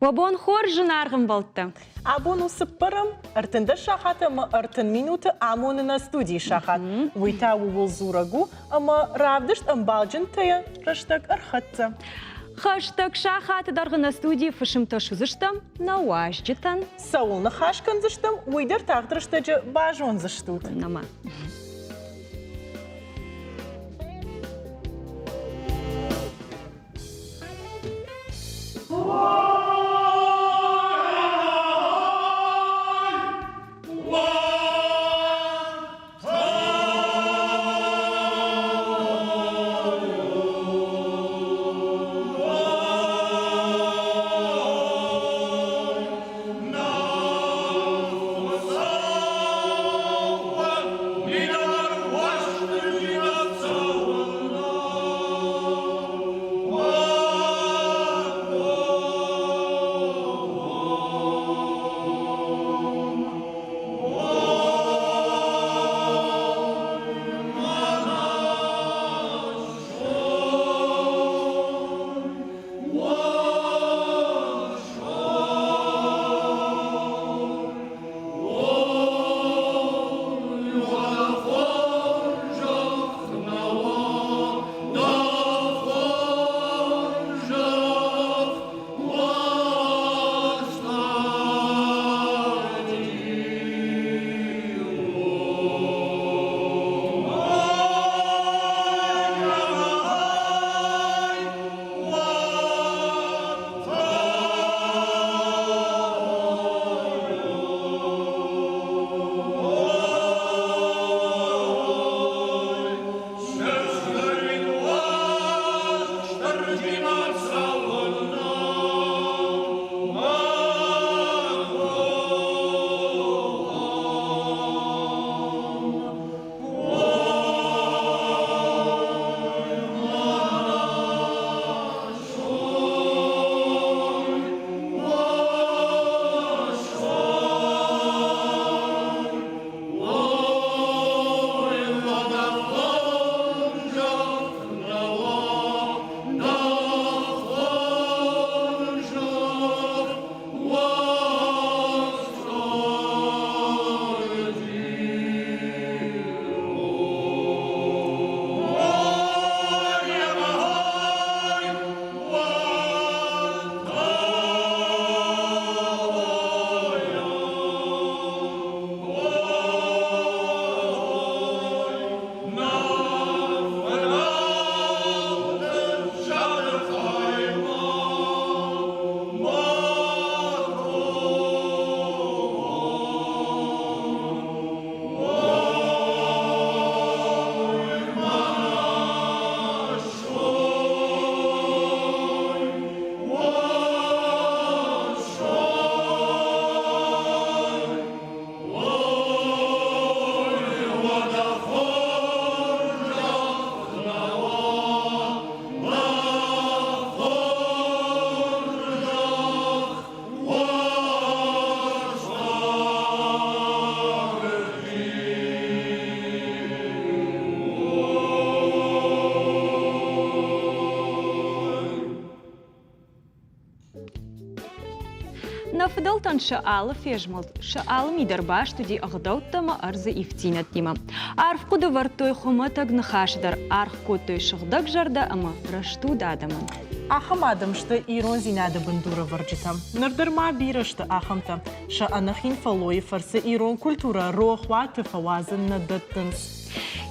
Уӕ бон хорз, зынаргъ ӕмбӕлттӕ! Абон у цыппӕрӕм, 13 сахат ӕмӕ 30 минуты амоны нӕ студийы сахат. Уый та ууыл дзурӕг у, ӕмӕ равдыст ӕмбалджынтӕ рӕстӕг ӕрхӕццӕ. Хӕстӕг сахаты дӕргъы нӕ студийы фысымтӕ суыдзыстӕм нӕ уазджытӕн. Цӕуыл ныхас кӕндзыстӕм, уый дӕр тагъд рӕстӕджы базондзыстут. Нӕма. Нӕ фыдӕлтӕн сӕ алы фезмӕлд, сӕ алы ми дӕр баст уыди ӕгъдӕуттӕ ӕмӕ ӕрдзы ивддзинӕдтимӕ. Арф хъуыды вӕрдтой хуымӕтӕг ныхасы дӕр, аргъ кодтой сыгъдӕгзӕрдӕ ӕмӕ рӕстуд адӕмӕн. Ахӕм адӕм сты ирондзинады бындурӕвӕрджытӕ. Ныр дӕр ма бирӕ сты ахӕмтӕ. Сӕ ӕнӕхин фӕллойы фӕрцы ирон культурӕ рохуаты фӕуадзын нӕ дӕттынц.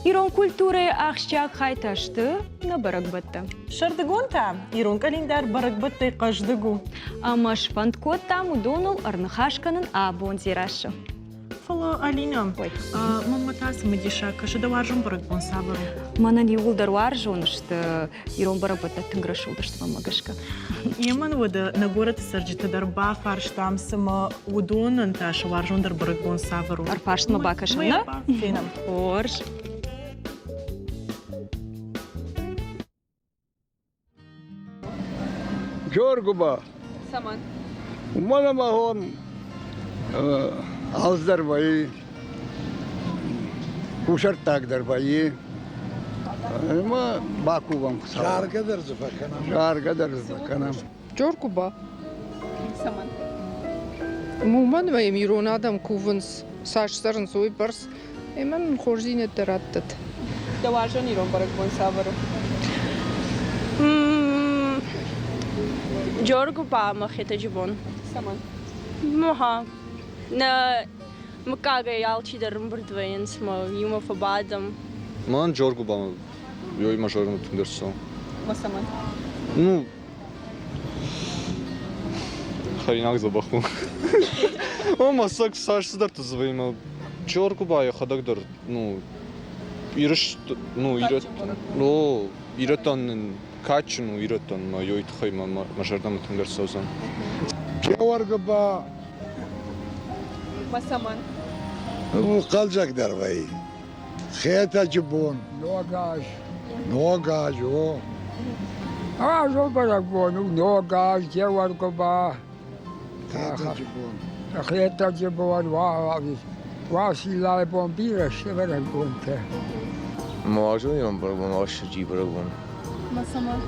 Ирон культурӕйы ахсджиаг хайтӕ сты нӕ бӕрӕгбӕттӕ. Сӕрдыгон та ирон къӕлиндар бӕрӕгбӕттӕй хъӕздыг у. Ӕмӕ сфӕнд кодтам уыдоныл ӕрныхас кӕнын абон Дзерассӕ. Фӕлӕ, Алинӕ, мӕнмӕ та цымыдисаг кӕсы дӕ уарзон бӕрӕгбон цавӕр у? Мӕнӕн иууылдӕр уарзон сты. Ирон бӕрӕгбӕттӕ тынг рӕсугъд сты мӕнмӕ гӕсгӕ. Емӕн уӕдӕ нӕ горӕты цӕрджыты дӕр бафарстам, цымӕ уыдонӕн та сӕ уарзондӕр бӕрӕгбон цавӕр у? Ӕрфарстмӕ бакӕсӕм, нӕ? Фенӕм. Хорз. Джоргуба. Цӕмӕн? Уымӕн ӕмӕ он алцыдӕр вӕййы, кусӕрттаг дӕр вӕййы. Ӕмӕ бакувӕм Хуыцауӕн. Заргӕ дӕр дзы фӕкӕнӕм. Заргӕ дӕр дзы фӕкӕнӕм. Джоргуба. Цӕмӕн? Уымӕн ӕмӕ йӕм ирон адӕм кувынц, цас цӕрынц, уый бӕрц. Ӕмӕ нын хорздзинӕдтӕ раттӕд. Дӕ уарзон ирон бӕрӕгбон цавӕр у? Джоргуыба ӕмӕ Хетӕджы бон. Цӕмӕн? Ага. Нӕ мыггагӕй алчидӕр ӕмбырд вӕййынц ӕмӕ иумӕ фӕбадӕм. Мӕн Джоргуыбамӕ ёй мӕ зӕрдӕмӕ тынгдӕр цӕуы. Ма цӕмӕн? Ну, хӕринаг дзӕбӕх у. О, мӕ цӕг цас цыдӕртӕ дзы вӕййы, мӕ Джоргуыба йӕхӕдӕг дӕр, ну, Ирыст, ну, ирӕт, ну, ирӕттӕн кадджын у ирӕттӕн, мӕ ёй тыххӕй мӕ мӕ зӕрдӕмӕ тынгдӕр цӕудзӕн. Джеоргуыба Ма цӕмӕн? Хъӕлдзӕгдӕр вӕййы. Хетӕджы бон. Ног аз. Ног аз, о. Азы бӕрӕгбон у Ног аз, Джеоргуыба. Хетӕджы бон. Хетӕджы бон, Уациллайы бон бирӕ сты бӕрӕгбонтӕ. Уарзон ирон бӕрӕгбон, Уастырджийы бӕрӕгбон. Ма цӕмӕн?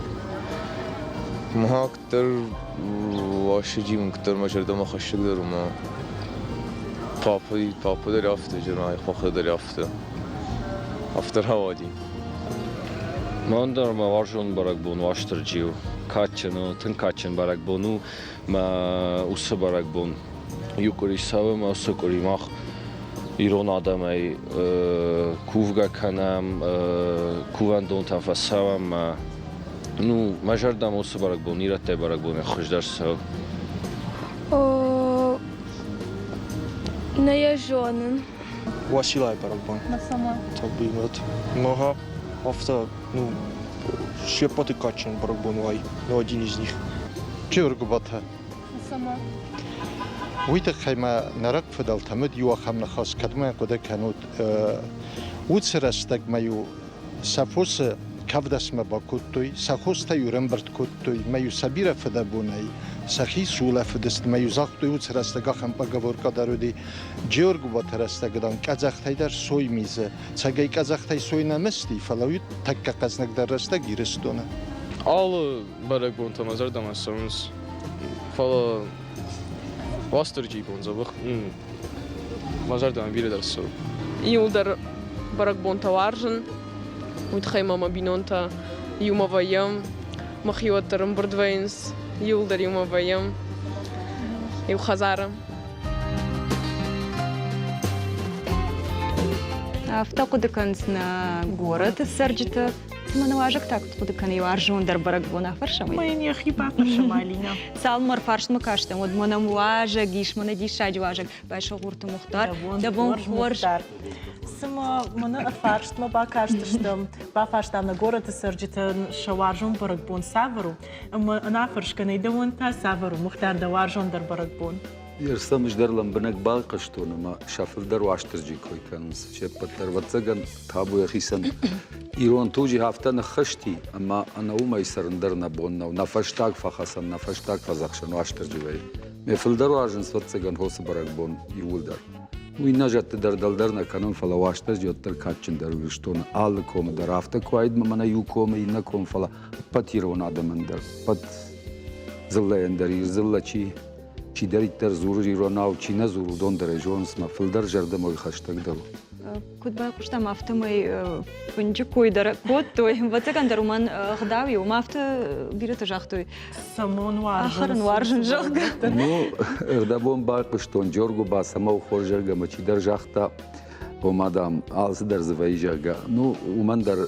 Мах дӕр Уастырджи уынгтӕр мӕ зӕрдӕмӕ хӕстӕгдӕр у мӕ папӕ, папӕ дӕр афтӕ, зӕгъай, хохы дӕр афтӕ. Афтӕ рауади. Мӕн дӕр мӕ уарзон бӕрӕгбон Уастырджи у. Кадджын у, тынг кадджын бӕрӕгбон у мӕ уыцы бӕрӕгбон. Иу къуыри цӕуы ӕмӕ уыцы къуыри мах ирон адӕмӕй кувгӕ кӕнӕм, кувӕндонтӕм фӕцӕуӕм ӕмӕ ну, мӕ зӕрдӕмӕ уыцы бӕрӕгбон ирӕттӕй бӕрӕгбонӕй хуыздӕр цӕуы. Нӕ йӕ зонын. Уациллайы бӕрӕгбон. Табуйнат. Ага, афтӕ, ну, се ппӕты кадджын бӕрӕгбон уай, но один из них. Джеоргуыбатӕ. Цӕмӕ? Уый тыххӕй ма нарӕг фыдӕлтӕм уыд иу ахӕм ныхас, кӕд ма хъуыды кӕнут, уыцы рӕстӕгмӕ-иу сӕ фосы кӕвдӕсмӕ бакодтой, сӕ хостӕ-иу ӕрӕмбырд кодтой, мӕ-иу сӕ бирӕ фыдӕбонӕй сӕхи сулӕфыдысты, мӕ-иу загътой, уыцы рӕстӕг ахӕм поговоркӕ дӕр уыди, Джеоргуыбаты рӕстӕг, дам, къӕдзӕхтӕй дӕр сой мизы. Цӕгӕй къӕдзӕхтӕй сой нӕ мызти, фӕлӕ уый тӕккӕ хъӕзныгдӕр рӕстӕг Ирыстоны. Алы бӕрӕгбонтӕ мӕ зӕрдӕмӕ цӕуынц, фӕлӕ Уастырджийы бон дзӕбӕх мӕ зӕрдӕмӕ бирӕ дӕр цӕуы. Иуылдӕр бӕрӕгбонтӕ уарзын, уый тыххӕй ма мӕ бинонтӕ иумӕ вӕййӕм, мӕхиуӕттӕ ӕрӕмбырд вӕййынц, иуылдӕр иумӕ вӕййӕм иу хӕдзары. Афтӕ хъуыды кӕнынц нӕ горӕты цӕрджытӕ. Цымӕ нӕ уазӕг та куыд хъуыды кӕны уарзондӕр бӕрӕгбон афӕрсӕм Ма йын йӕхи бафӕрсӕм, Алинӕ. Цалынмӕ ӕрфарстмӕ кастӕн, уӕд мӕ нӕм уазӕг ис, мӕнӕ диссаджы уазӕг Байсогъурты Мухтар. Дӕ бон хорз. Цымӕ мӕнӕ ӕрфарстмӕ бакастыстӕм, бафарстам нӕ горӕты цӕрджытӕн сӕ уарзон бӕрӕгбон цавӕр у? Ӕмӕ ӕнӕфӕрсгӕ нӕй дӕуӕн та цавӕр у, Мухтар, дӕ уарзондӕр бӕрӕгбон? Ерсӕм ӕз дӕр лӕмбынӕг байхъуыстон ӕмӕ сӕ фылдӕр Уастырджи кой кӕнынц. Се ппӕт дӕр, ӕвӕццӕгӕн, табу йӕхицӕн. Ирон туджы афтӕ ныххызти, ӕмӕ ӕнӕ уымӕй цӕрын дӕр нӕ бон нӕу. Нӕ фӕстаг фӕхӕцӕн, нӕ фӕстаг фӕдзӕхсӕн Уастырджи вӕййы. Ме фылдӕр уарзынц, ӕвӕццӕгӕн, хосы бӕрӕгбон иууылдӕр. Уый нӕ зӕдты дӕр дӕлдӕр нӕ кӕнӕм, фӕлӕ Уастырджи уӕддӕр кадджындӕр у Ирыстоны алы комы дӕр. Афтӕ куы уаид, мӕнӕ иу комы, иннӕ ком, фӕлӕ ӕппӕт ирон адӕмӕн дӕр, ӕппӕт дзыллӕйӕн дӕр, ир дзыллӕ чи чидӕриддӕр дзуры иронау, чи нӕ дзуры, уыдон дӕр ӕй зонынц, мӕ фылдӕр зӕрдӕмӕ уый хӕстӕгдӕр у. Куыд байхъуыстам, афтӕмӕй фынджы кой дӕр кодтой. Ӕвӕццӕгӕн дӕр уымӕн ӕгъдау и, уымӕ афтӕ бирӕтӕ загътой. Цӕмӕн уарзын? Ахӕрын уарзын, зӕгъгӕ. Ну, ӕрдӕбон байхъуыстон Джоргуба цӕмӕу хорз, зӕгъгӕ, мӕ чидӕр загъта, ома, дам, алцыдӕр дзы вӕййы, зӕгъгӕ. Ну, уымӕн дӕр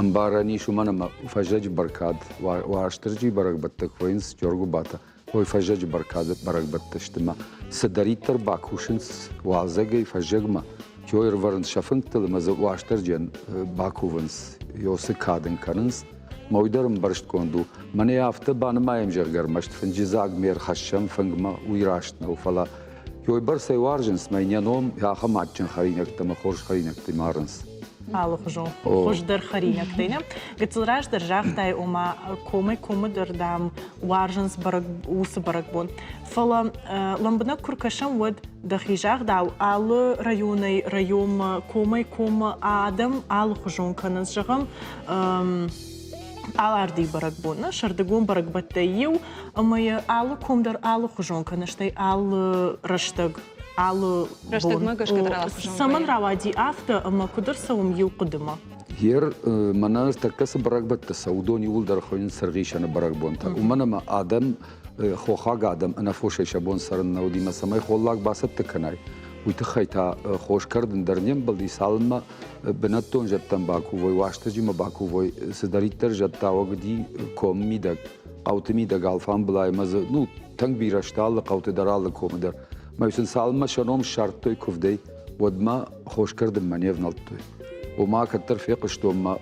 ӕмбарӕн ис, уымӕн ӕмӕ фӕззӕджы бӕркад, Уастырджийы бӕрӕгбӕттӕ куы вӕййынц Джоргуыбатӕ, ой, фӕззӕджы бӕркады бӕрӕгбӕттӕ сты мӕ цыдӕриддӕр бакусынц уалдзӕгӕй фӕззӕгмӕ, ёй ӕрвӕрынц сӕ фынгтыл ӕмӕ дзы Уастырджийӕн бакувынц, ёсы кад ын кӕнынц. Мӕ уый дӕр ӕмбӕрстгонд у. Мӕнӕ афтӕ банымайӕм, зӕгъгӕ, ӕрмӕст фынджы дзаг ме рхӕссӕм фынгмӕ, уый раст нӕу, фӕлӕ ёйбӕрцӕй уарзынц, мӕ йын йӕ ном ахӕм адджын хӕринӕгтӕ ӕмӕ хорз хӕринӕгтӕй марынц. Алыхуызон хуыздӕр хӕринӕгтӕй. Нӕ? Гыццыл раздӕр загътай, ома комӕй комы дӕр, дам, уарзынц бӕрӕг, уыцы бӕрӕгбон. Фӕлӕ лӕмбынӕг куы ркӕсӕм, уӕд дӕхи загъдау, алы районӕй районмӕ, комӕй коммӕ адӕм алыхуызон кӕнынц. Зӕгъӕм, Алардыйы бӕрӕгбон, нӕ сӕрдыгон бӕрӕгбӕттӕй иу, ӕмӕ йӕ алы ком дӕр алыхуызон кӕны, стӕй алы рӕстӕг, алы Рӕстӕгмӕ гӕсгӕ дӕр алыхуызон Цӕмӕн рауади афтӕ ӕмӕ куыд ӕрцӕуӕм иу хъуыдымӕ? Ер мӕнӕ ныртӕккӕ цы бӕрӕгбӕттӕ цӕуы, уыдон иууылдӕр хуыйнынц Цыргъисӕны бӕрӕгбонтӕ. Уымӕн ӕмӕ адӕм, хохаг адӕм ӕнӕфосӕй сӕ бон цӕрын нӕ уыди, ӕмӕ цӕмӕй холлаг бацӕттӕ кӕнай, уый тыххӕй та хос кӕрдын дӕр не мбӕлди, цалынмӕ бынӕттон зӕдтӕм бакувой, Уастырджимӕ бакувой, цыдӕриддӕр зӕдтӕ уыди комы мидӕг, хъӕуты мидӕг алфамбылай ӕмӕ дзы, ну, тынг бирӕ сты алы хъӕуты дӕр, алы комы дӕр. Ӕмӕ сын цалынмӕ сӕ ном ссардтой куывдӕй, уӕдмӕ хос кӕрдынмӕ не внӕлдтой. Ома, кӕддӕр фехъуыстон, мӕ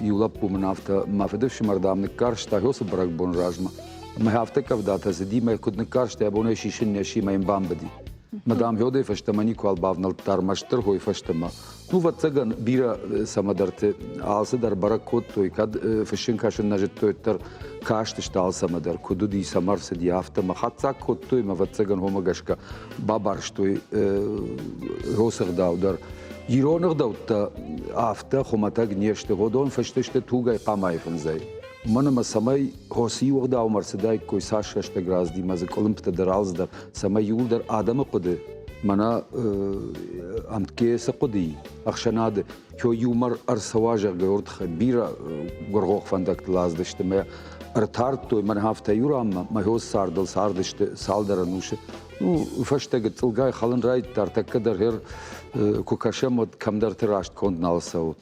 иу лӕппу мын афтӕ, мӕ фыдыфсымӕр, дам, ныккарста уыцы бӕрӕгбоны размӕ. Ӕмӕ афтӕ къӕвдатӕ цыди, мӕ куыд ныккарста, йӕ бонӕй сисын не сси, мӕ йын бамбыди. Мадам Хёдӕй фӕстӕмӕ никуал бавнӕлдта, ӕрмӕстдӕр хой фӕстӕмӕ. Ну, ӕвӕццӕгӕн, бирӕ цӕмӕдӕрты алцыдӕр бӕрӕг кодтой, кӕд фыссын кӕсын нӕ зыдтой, уӕддӕр кастысты алцӕмӕдӕр, куыд уыди, цӕмӕ ӕрцыди, афтӕ мӕ хатдзӕг кодтой, ӕмӕ, ӕвӕццӕгӕн, уымӕ гӕсгӕ бабарстой росы ӕгъдау дӕр. Ирон ӕгъдӕуттӕ афтӕ хуымӕтӕг не сты, уыдон фыст сты тугӕй хъамайы фындзӕй. Уымӕн ӕмӕ цӕмӕй хосы иу ӕгъдаумӕ ӕрцыдаиккой, цас рӕстӕг рацыди ӕмӕ дзы къуылымптӕ дӕр алцыдӕр, цӕмӕй иууылдӕр адӕмы хъуыды, мӕнӕ ӕмткӕй цы хъуыды и ӕхсӕнады, кӕй иумӕ ӕрцӕуа, зӕгъгӕ, уый тыххӕй бирӕ гуыргъохъ фӕндӕгтыл ацыдысты мӕ ӕртардтой мӕнӕ афтӕ иу ранмӕ, мӕ хос цардыл цардысты цалдӕр ӕнусы. Ну, фӕстӕ гыццылгай хӕлын райдыдта, ӕртӕккӕ дӕр гъер куы кӕсӕм, уӕд кӕмдӕрты раст конд нал цӕуы.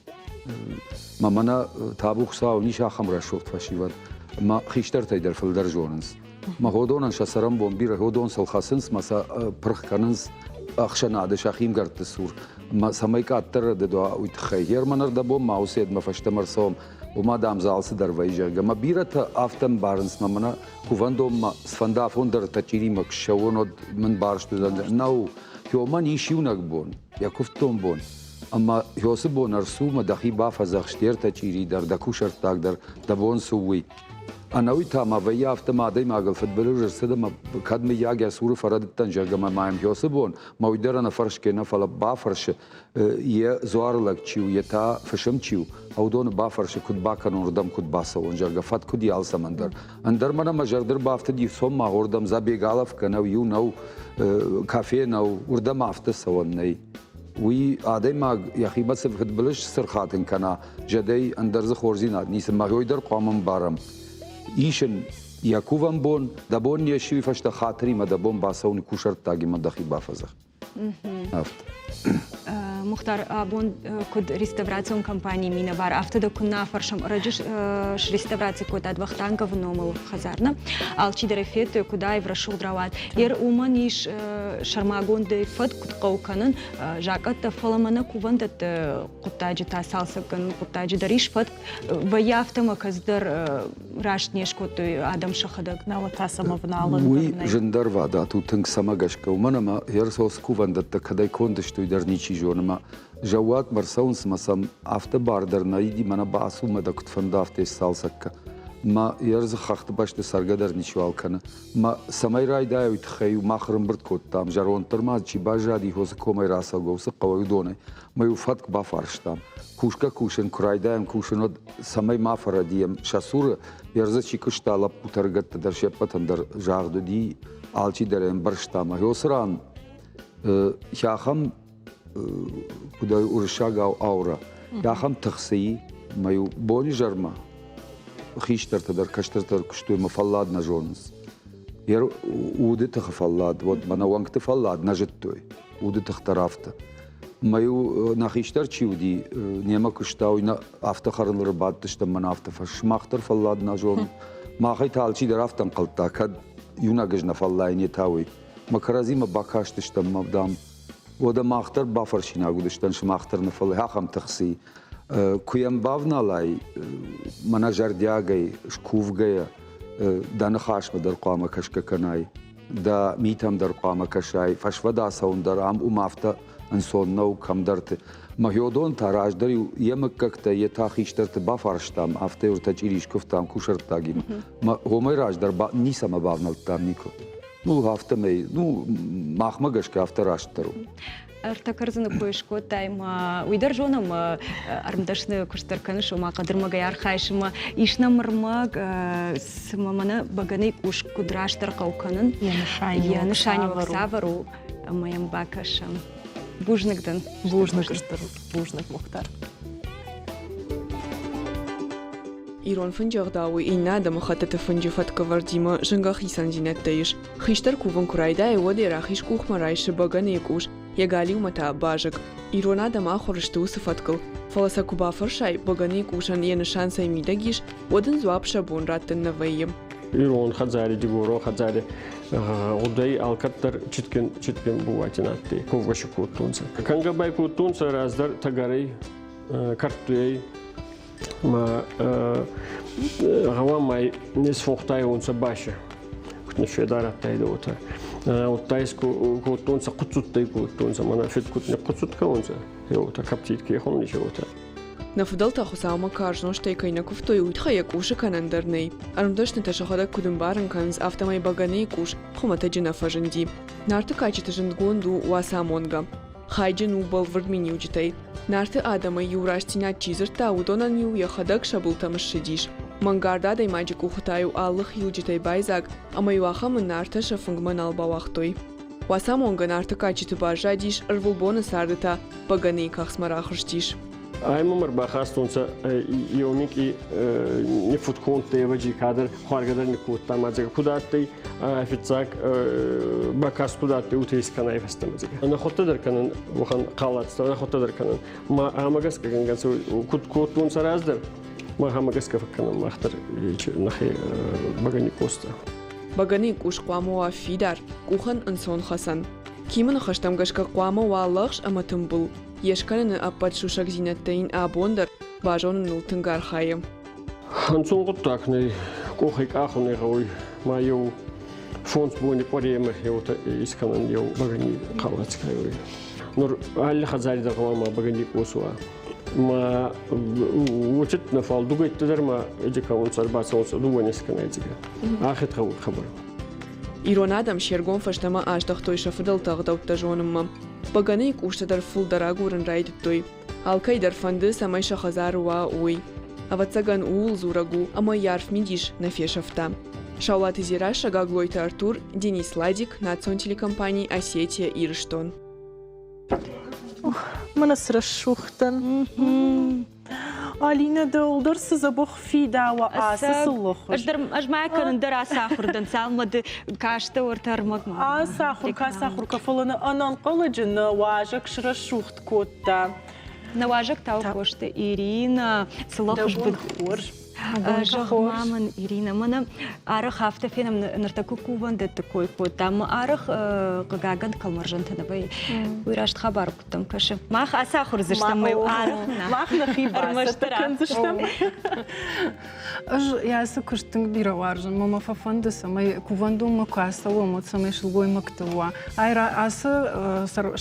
Мӕ мӕнӕ табу Хуыцау, ис ахӕм рӕсугъд фӕсивӕд, ӕмӕ хистӕртӕй дӕр фылдӕр зонынц. Мӕ ходонӕн сӕ цӕрӕнбон бирӕ, ходон сыл хӕцынц мӕ сӕ пырх кӕнынц ӕхсӕнады сӕхи мгӕртты цур. Мӕ цӕмӕй къаддӕр рӕдыд уа, уый тыххӕй. Герман ӕрдӕбон ма уыцы едмӕ фӕстӕмӕ ӕрцӕуӕм, уымӕ дам дзы алцыдӕр вӕййы, зӕгъгӕ. Мӕ бирӕтӕ афтӕ ӕмбарынц, мӕ мӕнӕ кувӕндонмӕ цыфӕнды афон дӕр тӕчъиримӕ куы ссӕуон, уӕд мын барст уыдзӕн. Нӕу, уымӕн ис иунӕг бон, йӕ куывддон бон. Ӕмӕ уыцы бон ӕрцу мӕ дӕхи бафӕдзӕхс де ртӕ чъири дӕр, дӕ кусӕрттаг дӕр, дӕ бон цы у, уый. Ӕнӕуый та ма вӕййы афтӕ мӕ адӕймагыл фыдбылыз ӕрцыд ӕмӕ кӕд мыййаг йӕ цуры фӕрӕдыдтӕн, зӕгъгӕ, ӕмӕ ма йӕм уыцы бон, мӕ уый дӕр ӕнӕфӕрсгӕ нӕ, фӕлӕ бафӕрсы, йӕ дзуарылӕг чи у, йе та фысым чи у, уыдоны бафӕрсы, куыд бакӕнон, рдӕм куыд бацӕуон, зӕгъгӕ, фӕтк уыди алцӕмӕн дӕр. Ӕндӕр мӕнӕ мӕ зӕрды рбафтыди, цом ма уырдӕм Забегаловкӕ нӕу, иу нӕу, кафе нӕу, уырдӕм афтӕ цӕуӕн нӕй. Уый адӕймаг йӕхимӕ цы фыдбылыз сырхатын кӕна, зӕдӕй ӕндӕр дзы хорздзинад ницы, мӕ уый дӕр хъуамӕ мбарӕм. Ис ын йӕ кувӕн бон, дӕ бон не сси, уый фӕстӕ хатыримӕ дӕ бон бацӕуын кусӕрттагимӕ дӕхи бафӕдзӕх. Афтӕ. Мухтар, абон куыд реставрацион компанийы минӕвар, афтӕ дӕ куы нӕ фӕрсӕм, ӕрӕджы среставраци кодтат Вахтанговы номыл хӕдзар, нӕ? Алчидӕр ӕй федтой, куыд аив рӕсугъд рауад. Ер уымӕн ис сӕрмагондӕй фӕд куыд хъӕуы кӕнын, закъӕттӕ, фӕлӕ мӕнӕ кувӕндӕтты хъуыддаджы та цалцӕггӕнӕн хъуыддаджы дӕр ис фӕтк. Вӕййы афтӕ ӕмӕ кӕцыдӕр раст не скодтой адӕм сӕхӕдӕг. Науӕд та сӕм ӕвналын Уый зындӕрвадат у тынг цӕмӕ гӕсгӕ, уымӕн ӕмӕ Ерсос кувӕндӕттӕ кӕдӕй конд сты, уый дӕр ничи зоны. Мӕ зӕууатмӕ ӕрцӕуынц ӕмӕ сӕм афтӕ бар дӕр нӕ иди, мӕнӕ бацу мӕ дӕ куыд фӕнды, афтӕ сцалцӕг кӕ. Мӕ ердзы хӕхты бӕсты цӕргӕ дӕр ничиуал кӕны. Мӕ цӕмӕй райдайа, уый тыххӕй мах ӕрӕмбырд кодтам, зӕронддӕр ма чи баззади, уыцы комӕй рацӕугӕ, уыцы хъӕуӕй уыдонӕй. Мӕ иу фӕтк бафарстам. Кусгӕ-кусын куы райдайӕм кусын, уӕд цӕмӕй ма фӕрӕдийӕм сӕ цуры, ӕрдзы чи куыста, лӕппутӕ-ӕрыгӕттӕ дӕр се ппӕтӕн дӕр загъд уыди, алчи дӕр ӕмбӕрста. Ӕмӕ уыцы ран ахӕм куыд уырыссагау аура, ахӕм тых цы и, мӕ-иу бонизӕрмӕ хистӕртӕ дӕр, кӕстӕртӕ дӕр куыстой мӕ фӕллад нӕ зонынц. Йӕ уды тыхы фӕллад, уӕд мӕнӕ уӕнгты фӕллад нӕ зыдтой. Уды тых дӕр афтӕ. Мӕ-иу нӕ хистӕр чи уыди, немӕ куыста, уый нӕ афтӕ хӕрыныл ӕрбадтыстӕм, мӕнӕ афтӕ фӕс. Сымах дӕр фӕллад нӕ зонут. Махӕй та алчи дӕр афтӕ ӕнхъӕлдта, кӕд иунӕг ӕз нӕ фӕллайын, йе та уый. Мӕ кӕрӕдзимӕ бакастыстӕм, мӕ, дам, уӕдӕ мах дӕр бафӕрсинаг уыдыстӕм, сымах дӕр нӕ, фӕлӕ ахӕм тых цы и. Куы йӕм бавналай, мӕнӕ зӕрдиагӕй, скувгӕйӕ, дӕ ныхасмӕ дӕр хъуамӕ кӕсгӕ кӕнай, дӕ митӕм дӕр хъуамӕ кӕсай, фӕсвӕд ацӕуын дӕр ам уым афтӕ ӕнцон нӕу кӕмдӕрты. Мӕхиодон та раздӕр-иу йӕ мыггӕгтӕ, йе та хистӕрты бафарстам, афтӕ ӕртӕ чъири скуывтам кусӕрттагимӕ. Мӕ уымӕй раздӕр ницӕмӕ бавнӕлдтам никуы. Ну, афтӕмӕй, ну, махмӕ гӕсгӕ афтӕ растдӕр у. Ӕртӕ кӕрдзыны кой скодтай ӕмӕ уый дӕр зонӕм, ӕрмдӕсны куыст дӕр кӕныс, ома хъӕдырмӕгӕй архайыс ӕмӕ ис нӕм ӕрмӕг, цыма мӕнӕ бӕгӕныйы къус куыд растдӕр хъӕуы кӕнын, йӕ нысаниуӕг цавӕр у, ӕмӕ йӕм бакӕсӕм. Бузныг дын. Бузныг стыр бузныг, Мухтар. Ирон фынджы ӕгъдауы иннӕ адӕмыхӕттыты фынджы фӕткӕвӕрдимӕ зынгӕ хицӕндзинӕдтӕ ис. Хистӕр кувын куы райдайы, уӕд йӕ рахиз къухмӕ райсы бӕгӕныйы къус, йӕ галиумӕ та базыг. Ирон адӕм ахуыр сты уыцы фӕткыл, фӕлӕ сӕ куы бафӕрсай, бӕгӕныйы къусӕн йӕ нысан цӕй мидӕг ис, уӕд ын дзуапп сӕ бон раттын нӕ вӕййы. Ирон хӕдзари, дигорон хӕдзари гъудӕй алкӕддӕр читкен читкен буватин адтӕй, ковгӕ си кодтонцӕ. Кӕнгӕ бай кодтонцӕ раздӕр тӕгӕрӕй, кӕрдтуйӕй, ма гъӕуама не сфохтайуонцӕ басӕ, куд ниффедар адтайдӕ, уотӕ. Удта кодтонцӕ хъуццуттӕй кодтонцӕ, мӕнӕ фед куд нихъхъуццут кӕнонцӕ, уотӕ кӕптит ке хоннис, уотӕ. Нӕ фыдӕлтӕ Хуыцаумӕ карз нозтӕй кӕй нӕ куывтой, уый тыххӕй йӕ къусы кӕнӕн дӕр нӕй. Ӕрмдӕснытӕ сӕхӕдӕг куыд ӕмбарын кӕнынц, афтӕмӕй бӕгӕныйы къус хуымӕтӕджы нӕ фӕзынди. Нарты кадджыты зындгонд у Уацамонгӕ. Хайджын у бӕлвырд миниуджытӕй. Нарты адӕмӕй иу рӕстдзинад чи дзырдта, уыдонӕн-иу йӕхӕдӕг сӕ былтӕм ссыдис. Мӕнгард адӕймаджы къухы та-иу алы хилджытӕй байдзаг, ӕмӕ-иу ахӕмы Нартӕ сӕ фынгмӕ нал бауагътой. Уацамонгӕ Нарты кадджыты баззадис, ӕрвылбоны царды та бӕгӕныйы кӕхцмӕ рахызтис. Ӕма ма рбахастонцӕ еумикъи ниффудкондтӕ ӕвӕджи кадӕр хуӕргӕ дӕр никкодта ма дзӕгӕ куд адтӕй, фиццаг бакаст куд адтӕй, уотӕ искӕнай фӕстӕмӕ дзӕгӕ. Ӕнӕхуӕдтӕ дӕр кӕнӕн уӕхӕн хъалацтӕ, ӕнӕхуӕдтӕ дӕр кӕнӕн. Ма ӕма гӕсгӕ гӕнгӕ куд кодтонцӕ раздӕр, мах ӕма гӕсгӕ фӕккӕнӕн мах дӕр нӕхе бӕгӕни къостӕ. Бӕгӕныйы къус хъуамӕ уа фидар, къухӕн ӕнцон хӕцӕн. Кимы ныхӕстӕм гӕсгӕ хъуамӕ уа лӕгъз ӕмӕ тымбыл. Йе скӕныны ӕппӕт сусӕгдзинӕдтӕ йын абон дӕр базоныныл тынг архайы. Ӕнцон гъуддаг нӕй, къохӕй къахунӕй гъӕуй, ма еу фондз бони къуӕремӕ еутӕ искӕнӕн еу бӕгӕни хъалац кайуй. Нур алли хӕдзари дӕр гъӕуама бӕгӕни къос уа. Ма уотид нӕ, фал дугӕйттӕ дӕр ма эди кӕунцӕ, ӕрбацӕунцӕ дууӕ не скӕнай дзига. Ахед гъӕуй хабар. Ирон адӕм се ргом фӕстӕмӕ аздӕхтой сӕ фыдӕлты ӕгъдӕуттӕ зонынмӕ. Бӕгӕныйы къустӕ дӕр фылдӕр агурын райдыдтой. Алкӕй дӕр фӕнды, цӕмӕй сӕ хӕдзары уа, уый. Ӕвӕццӕгӕн, ууыл дзурӕг у, ӕмӕ йӕ арф мидис нӕ фесӕфта. Саулаты Дзерассӕ, Гаглойты Артур, Денис Ладик, национ телекомпани «Осетия-Ирыстон». Мӕнӕ цы рӕсугъд дӕн. Алинӕ, дӕуыл дӕр цы дзӕбӕх фидауа ацы сыллыхуыз. Ӕз дӕр ӕз ма кӕнын дӕр ацы ахуыр дӕн, цалынмӕ ды кастӕ уӕртӕ ӕрмӕгмӕ. Ацы ахуыр, кацы ахуыр, фӕлӕ нӕ ӕнӕнхъӕлӕджы нӕ уазӕг срӕсугъд кодта. Нӕ уазӕг та Косты Ирина, сыллыхуыз хорз. Зӕгъ-ма мын, Ирина, мӕнӕ арӕх афтӕ фенӕм, ныртӕккӕ кувӕндӕтты кой кодтам, арӕх хъыгагӕн кӕлмӕрзӕнтӕ нӕ вӕййы. Уый раст хабар куыдтӕм кӕсы. Мах ацахуыр дзыстӕм, арӕх Мах нӕхи бацӕттӕ кӕндзыстӕм. Ӕз ацы куыст тынг бирӕ уарзын. Мӕ мӕ фӕфӕнды, цӕмӕй кувӕндонмӕ куы ацӕуӕм, уӕд цӕмӕй сылгоймӕгты уа. Ай ацы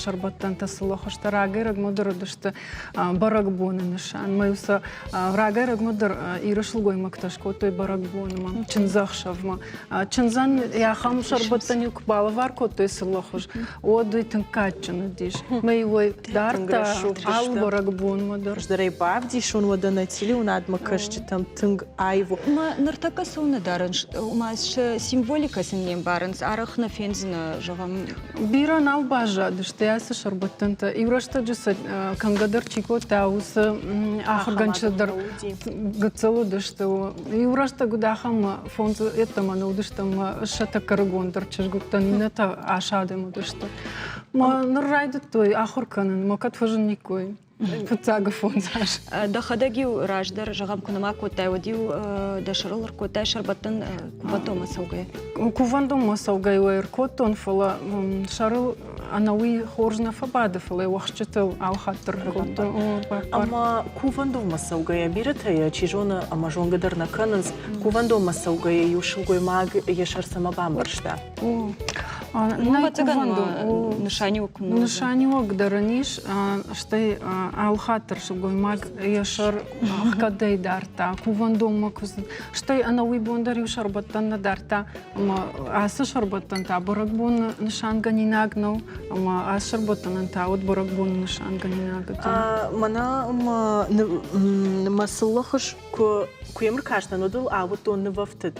сӕрбӕттӕнтӕ сылыхуызтӕ рагӕй-рӕгмӕ дӕр уыдысты бӕрӕгбоны нысан. Мӕ сӕ рагӕй-рӕгмӕ дӕр Иры сылгоймӕгтӕ скодтой бӕрӕгбонмӕ, чындзӕхсӕвмӕ. Чындзӕн ахӕм сӕрбӕттӕн-иу куы балӕвар кодтой сылыхуыз, уӕд уый тынг кадджын уыдис. Мӕ уый дардта алы бӕрӕгбонмӕ дӕр. Раздӕр ӕй бавдисон, уӕдӕ нӕ телеуынадмӕ кӕсджытӕм тынг аив у. Ма ныртӕккӕ цы нӕ дарынц, ома сӕ символикӕ сын не мбарынц, арӕх нӕ фендзынӕ, зӕгъӕм. Бирӕ нал баззадысты ацы сӕрбӕттӕнтӕ. Иу рӕстӕджы сӕ кӕнгӕ дӕр чи кодта, уыцы ахуыргӕнджытӕ дӕр гыццыл уыдысты. Иу рӕстӕг уыд ахӕм фондз йеддӕмӕ нӕ уыдысты ӕмӕ сӕ тӕккӕ ӕрыгондӕр чызг уыдтӕн, иннӕтӕ ас адӕм уыдысты. Мӕ ныр райдыдтой ахуыр кӕнын, мӕ кӕд фӕзынниккой. Фыццаг фондз аз. Дӕхӕдӕг-иу раздӕр, зӕгъӕм, куы нӕма кодтай, уӕд-иу дӕ сӕрыл ӕркодтай сӕрбӕттӕн кувӕндонмӕ цӕугӕ? Кувӕндонмӕ цӕугӕ-иу ӕркодтон, фӕлӕ сӕрыл ӕнӕуый хорз нӕ фӕбады, фӕлӕ уӕхсчытыл алхатт дӕр кодтон. Ӕмӕ кувӕндонмӕ цӕугӕйӕ бирӕтӕ йӕ, чи зоны, ӕмӕ зонгӕ дӕр нӕ кӕнынц, кувӕндонмӕ цӕугӕйӕ иу сылгоймаг йӕ сӕр цӕмӕ бамбӕрста? Ӕвӕццӕгӕн нысаниуӕг куы Нысаниуӕг дӕр ын ис, стӕй алыхатт дӕр сылгоймаг йӕ сӕр ӕхгӕдӕй дардта, кувӕндонмӕ куы цыд, стӕй ӕнӕуый бон дӕр иу сӕрбӕттӕн нӕ дардта. Ӕмӕ ацы сӕрбӕттӕн та бӕрӕгбоны нысангӕнинаг нӕу, ӕмӕ ацы сӕрбӕттӕнӕн та уыд бӕрӕгбоны нысангӕнинаг. Мӕнӕ мӕ сыллыхыз куы куы йӕм ӕркастӕн, уӕд ыл ауыдтон нывӕфтыд.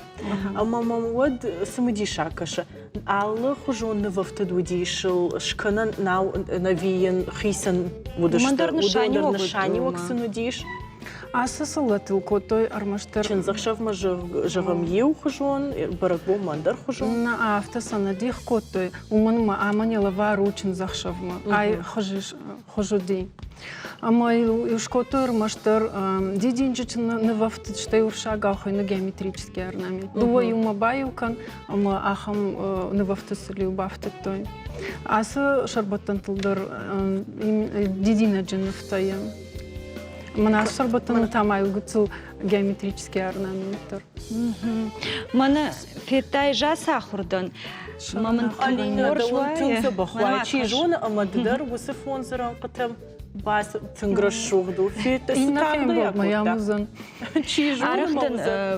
Ӕмӕ мӕм уӕд цымыдисаг кӕсы. Алыхуызон нывӕфтыд уыдис ыл скӕнӕн нау ӕви йын хицӕн уыдысты. Уыдон дӕр нысаниуӕг сын уыдис. Ацы сыллӕтыл кодтой ӕрмӕстдӕр Чындзӕхсӕвмӕ зӕгъӕм иухуызон, бӕрӕгбонмӕ ӕндӕрхуызон. Нӕ, афтӕ сӕ нӕ дих кодтой, уымӕн ӕмӕ амӕн йӕ лӕвар у чындзӕхсӕвмӕ. Ай хуыз уыди. Ӕмӕ йыл скодтой ӕрмӕстдӕр дидинджыты нывӕфтыд, стӕй урсагау хуыйны геометрический орнамент. Дыууӕ иумӕ баиу кӕн ӕмӕ ахӕм нывӕфтыд сыл-иу бафтыдтой. Ацы сӕрбӕттӕнтыл дӕр дидинӕджы нывтӕ Мӕнӕ ацы сӕрбӕттӕны та ма иу гыццыл геометрический орнамент дӕр. Мӕнӕ федтай зацахуыр дӕн. Мӕ мын Алина, дӕуӕн тынг дзӕбӕх уай. Чи зоны, ӕмӕ ды дӕр уыцы фондз рӕнхъытӕм тынг рӕсугъд у. Федта, цы Иннӕ фембӕлдмӕ йӕм уыдзӕн. Чи зоны, Арӕхдӕн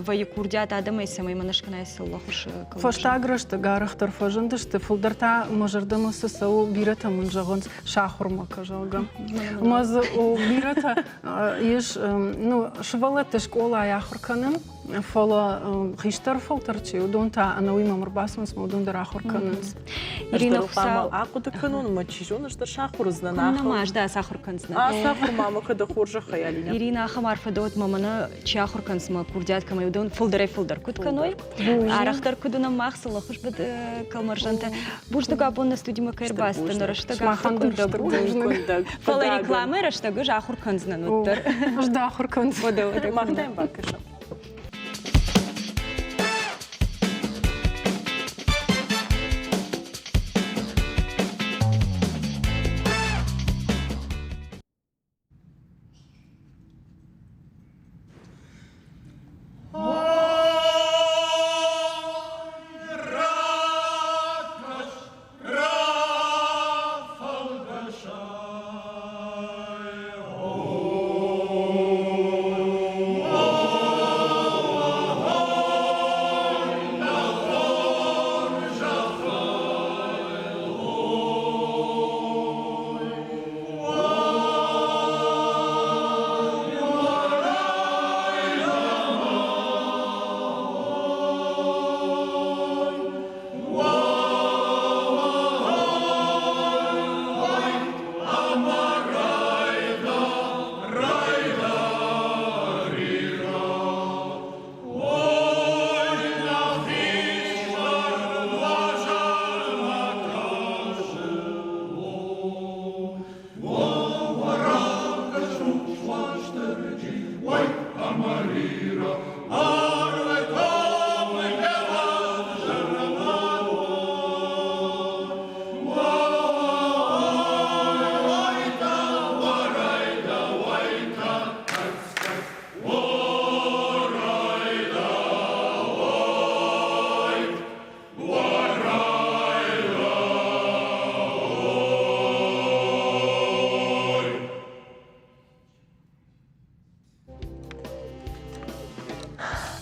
вӕййы курдиат адӕмӕй, цӕмӕй мӕ скӕнай сыллӕхуыз. Фӕстаг рӕстӕг арӕхдӕр фӕзындысты, фылдӕр та мӕ зӕрдӕмӕ цы цӕуы, бирӕтӕ мын зӕгъынц, сахуырмӕ кӕ, зӕгъгӕ. Ӕмӕ дзы бирӕтӕ ис, ну, сывӕллӕтты скъолайы ахуыр кӕнын, фӕлӕ хистӕр фӕлтӕр чи, уыдон та ӕнӕуый мӕм ӕрбацӕуынц, ӕмӕ уыдон дӕр ахуыр кӕнынц. Ирина, Хуыцау ахъуыды кӕнон, ӕмӕ чи зоны, ӕз дӕр сахуыр уыдзынӕн. Нӕма, ӕз дӕ сахуыр кӕндзынӕн. Ацахуыр ма мӕ кӕд хорзӕхӕй, Алинӕ. Ирина, ахӕм арфӕ дӕуӕт мӕ мӕнӕ чи ахуыр кӕнынц, мӕ курдиат кӕмӕй, уыдон фылдӕрӕй-фылдӕр куыд кӕной, арӕхдӕр куыд уынӕм мах, сылӕхуыз быд кӕлмӕрзӕнтӕ. Бузныг абон нӕ студимӕ кӕй ӕрбацыдтӕн, рӕстӕг афтӕ къуындӕг у. Фӕлӕ рекламӕйы рӕстӕг ӕз ахуыр кӕндзынӕн уӕддӕр. Ӕз дӕ ахуыр кӕндзынӕн. Мах дӕм бакӕсӕм.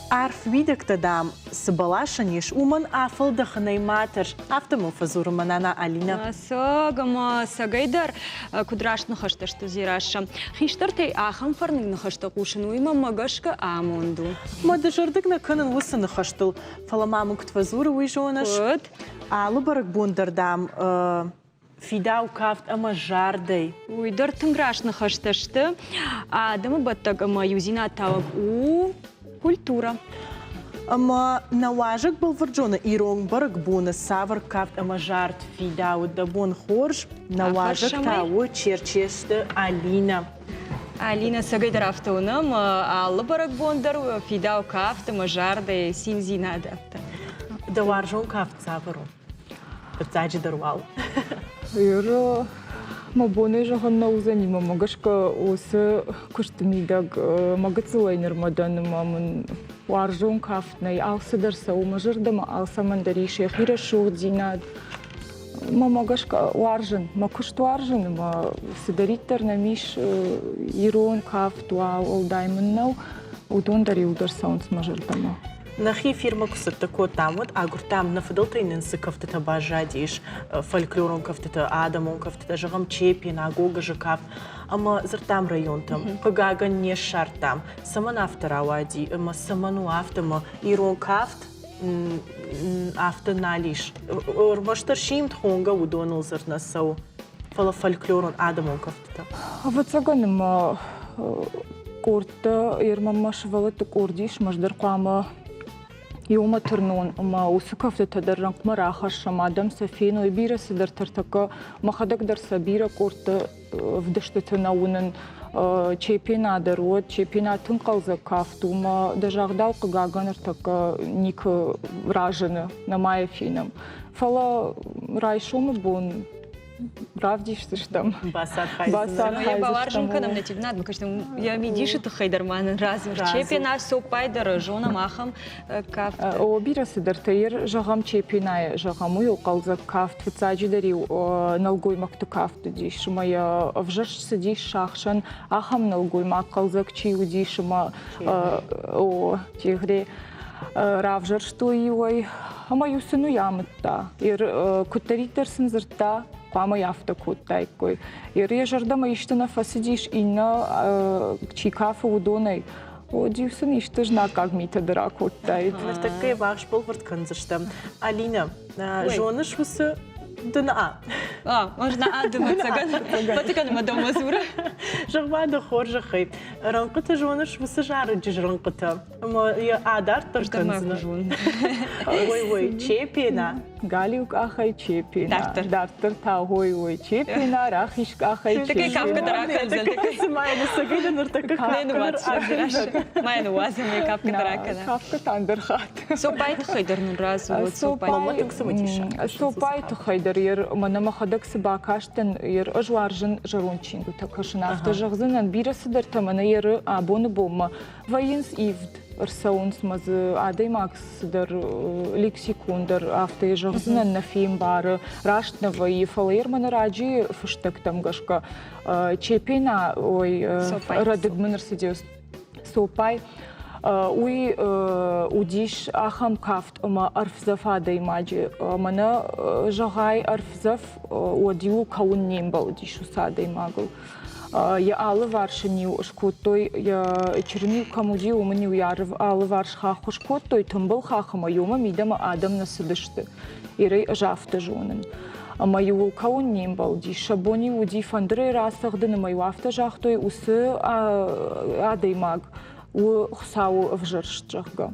Арф уидӕгтӕ, дам, цы бӕласӕн ис, уымӕн афӕлдӕхынӕй ма тӕрс, афтӕ мыл фӕдзуры мӕ нана Алинӕ. Сӕг ӕмӕ сӕгӕй дӕр куыд раст ныхӕстӕ сты Дзерассӕ. Хистӕртӕй ахӕм фӕрныг ныхӕстӕ хъусын, уый мӕнмӕ гӕсгӕ амонд у. Мӕ дызӕрдыг нӕ кӕнын уыцы ныхӕстыл, фӕлӕ ма мын куыд фӕдзуры, уый зоныс? Куыд? Алы бӕрӕгбон дӕр, дам, фидау кафт ӕмӕ зардӕй. Уый дӕр тынг раст ныхӕстӕ сты. Адӕмы бӕттӕг ӕмӕ иудзинад тауӕг у культурӕ. Ӕмӕ нӕ уазӕг бӕлвырд зоны ирон бӕрӕгбоны цавӕр кафт ӕмӕ зард фидауы. Дӕ бон хорз, нӕ уазӕг та у Черчесты Алинӕ. Алинӕ, цӕгӕйдӕр афтӕ уынӕм, алы бӕрӕгбон дӕр фидау кафт ӕмӕ зардӕй циндзинад афтӕ. Дӕ уарзон кафт цавӕр у? Фыццаджыдӕр уал. Еры мӕ бонӕй зӕгъын нӕ уыдзӕни, мӕ гӕсгӕ уыцы куысты мидӕг мӕ гыццылӕй нырмӕ дӕн ӕмӕ мын уарзон кафт нӕй, алцыдӕр цӕуы мӕ зӕрдӕмӕ, алцӕмӕн дӕр ис йӕхи рӕсугъддзинад. Мӕмӕ гӕсгӕ уарзын, мӕ куыст уарзын ӕмӕ цыдӕриддӕр нӕм ис ирон кафт уа, уӕлдай мын нӕу, уыдон дӕр иуылдӕр цӕуынц мӕ зӕрдӕмӕ. Нӕхи фирмӕ куы цӕттӕ кодтам, уӕд агуырдтам, нӕ фыдӕлтӕй нын цы кӕфтытӕ баззадис, фольклорон кӕфтытӕ, адӕмон кӕфтытӕ, зӕгъӕм, Чепена, Гогызы кафт, ӕмӕ дзырдтам районтӕм. Хъыгагӕн, не ссардтам, цӕмӕн афтӕ рауади ӕмӕ цӕмӕн у афтӕ, ӕмӕ ирон кафт афтӕ нал ис. Ӕрмӕстдӕр симд хонгӕ уыдоныл дзырд нӕ цӕуы, фӕлӕ фольклорон адӕмон кӕфтытӕ. Ӕвӕццӕгӕн ӕмӕ къордтӕ, Ерманмӕ сывӕллӕтты къорд ис, ӕз дӕр хъуамӕ иумӕ тырнон ӕмӕ уыцы кӕфтытӕ дӕр рӕнхъмӕ рахӕссӕм, адӕм сӕ феной, бирӕ цыдӕртӕ ӕртӕккӕ мӕхӕдӕг дӕр сӕ бирӕ къордты ӕвдыстыты нӕ уынын. Чепена дӕр уӕд, Чепена тынг хъӕлдзӕг кафт у, мӕ дӕ загъдау хъыгагӕн ӕртӕккӕ никуы разыны, нӕма йӕ фенӕм. Фӕлӕ райсомы бон равдисдзыстӕм. Бацархайдзыстӕм. Бауарзын кӕнӕм нӕ телеуынадмӕ кӕстӕм. Йӕ мидисы тыххӕй дӕр ма нын радзур. Чепена, Цоппай дӕр зонӕм ахӕм кафт. О, бирӕ цыдӕртӕ. Ер зӕгъӕм, Чепенайы зӕгъӕм, уый у хъӕлдзӕг кафт. Фыццаджыдӕр-иу нӕлгоймӕгты кафт уыдис, ӕмӕ йӕ ӕвзӕрст цыдис сӕхсӕн ахӕм нӕлгоймаг хъӕлдзӕг чи уыдис ӕмӕ о, чегъре равзӕрстой-иу ӕй ӕмӕ-иу сын уый амыдта. Куыддӕриддӕр сын дзырдта, хъуамӕ йӕ афтӕ кодтаиккой. Йӕ зӕрдӕмӕ исты нӕ фӕцыдис, иннӕ чи кафы, уыдонӕй. Уӕд-иу сын исты знаггаг митӕ дӕр акодтаид. Ныртӕккӕ ввахс бӕлвырд кӕндзыстӕм. Алинӕ, зоныс уыцы ды наа? А, можно а ды ӕвӕццӕгӕн. Ӕвӕццӕгӕн ӕмӕ дӕумӕ дзуры. Зӕгъ-ма дӕ хорзӕхӕй, рӕнхъыты зоныс уыцы зарӕджы рӕнхъытӕ? Ӕмӕ йӕ адарддӕр кӕндзынӕ. Ой, ой, Чепена. Галиу къахӕй Чепена. Дарддӕр. Дарддӕр та ой, ой, Чепена, рахиз къахӕй Чепена. Кафка дӕр акӕндзӕн. Цыма йын ӕцӕгӕй дӕр ныртӕккӕ кафка дӕр Ма йын уадзӕм, кафка дӕр акӕна. Кафка та ӕндӕр хатт. Цоппайы тыххӕй дӕр нын радзур. Цоппайы тыххӕй дӕр ер мӕнӕ мӕхӕдӕг цы бакастӕн, ер ӕз уарзын зӕронд чингуытӕ кӕсын. Афтӕ зӕгъдзынӕн, бирӕ цыдӕртӕ мӕнӕ еры абоны бонмӕ вӕййынц ивд, ӕрцӕуынц мӕ дзы адӕймаг цыдӕр лексикон дӕр афтӕ зӕгъдзынӕн нӕ фембары, раст нӕ вӕййы, фӕлӕ ер мӕнӕ раджы фыстӕгтӕм гӕсгӕ Чепена, ой, рӕдыд мын ӕрцыди Цоппай, уый уыдис ахӕм кафт ӕмӕ ӕрфдзӕф адӕймаджы. Мӕнӕ зӕгъай ӕрфдзӕф, уӕд-иу кӕуын не мбӕлдис уыцы адӕймагыл. Йӕ алыварс ын-иу скодтой, йӕ чырын-иу кӕм уыди, уым ын-иу йӕ алыварс хахх скодтой, тымбыл хахх ӕмӕ иумӕ мидӕмӕ адӕм нӕ цыдысты. Ирӕй ӕз афтӕ зонын. Ӕмӕ-иу ыл кӕуын не мбӕлдис. Сӕ бон-иу уыди фӕндырӕй рацӕгъдын, ӕмӕ-иу афтӕ загътой, уыцы адӕймаг у Хуыцауы ӕвзӕрст, зӕгъгӕ.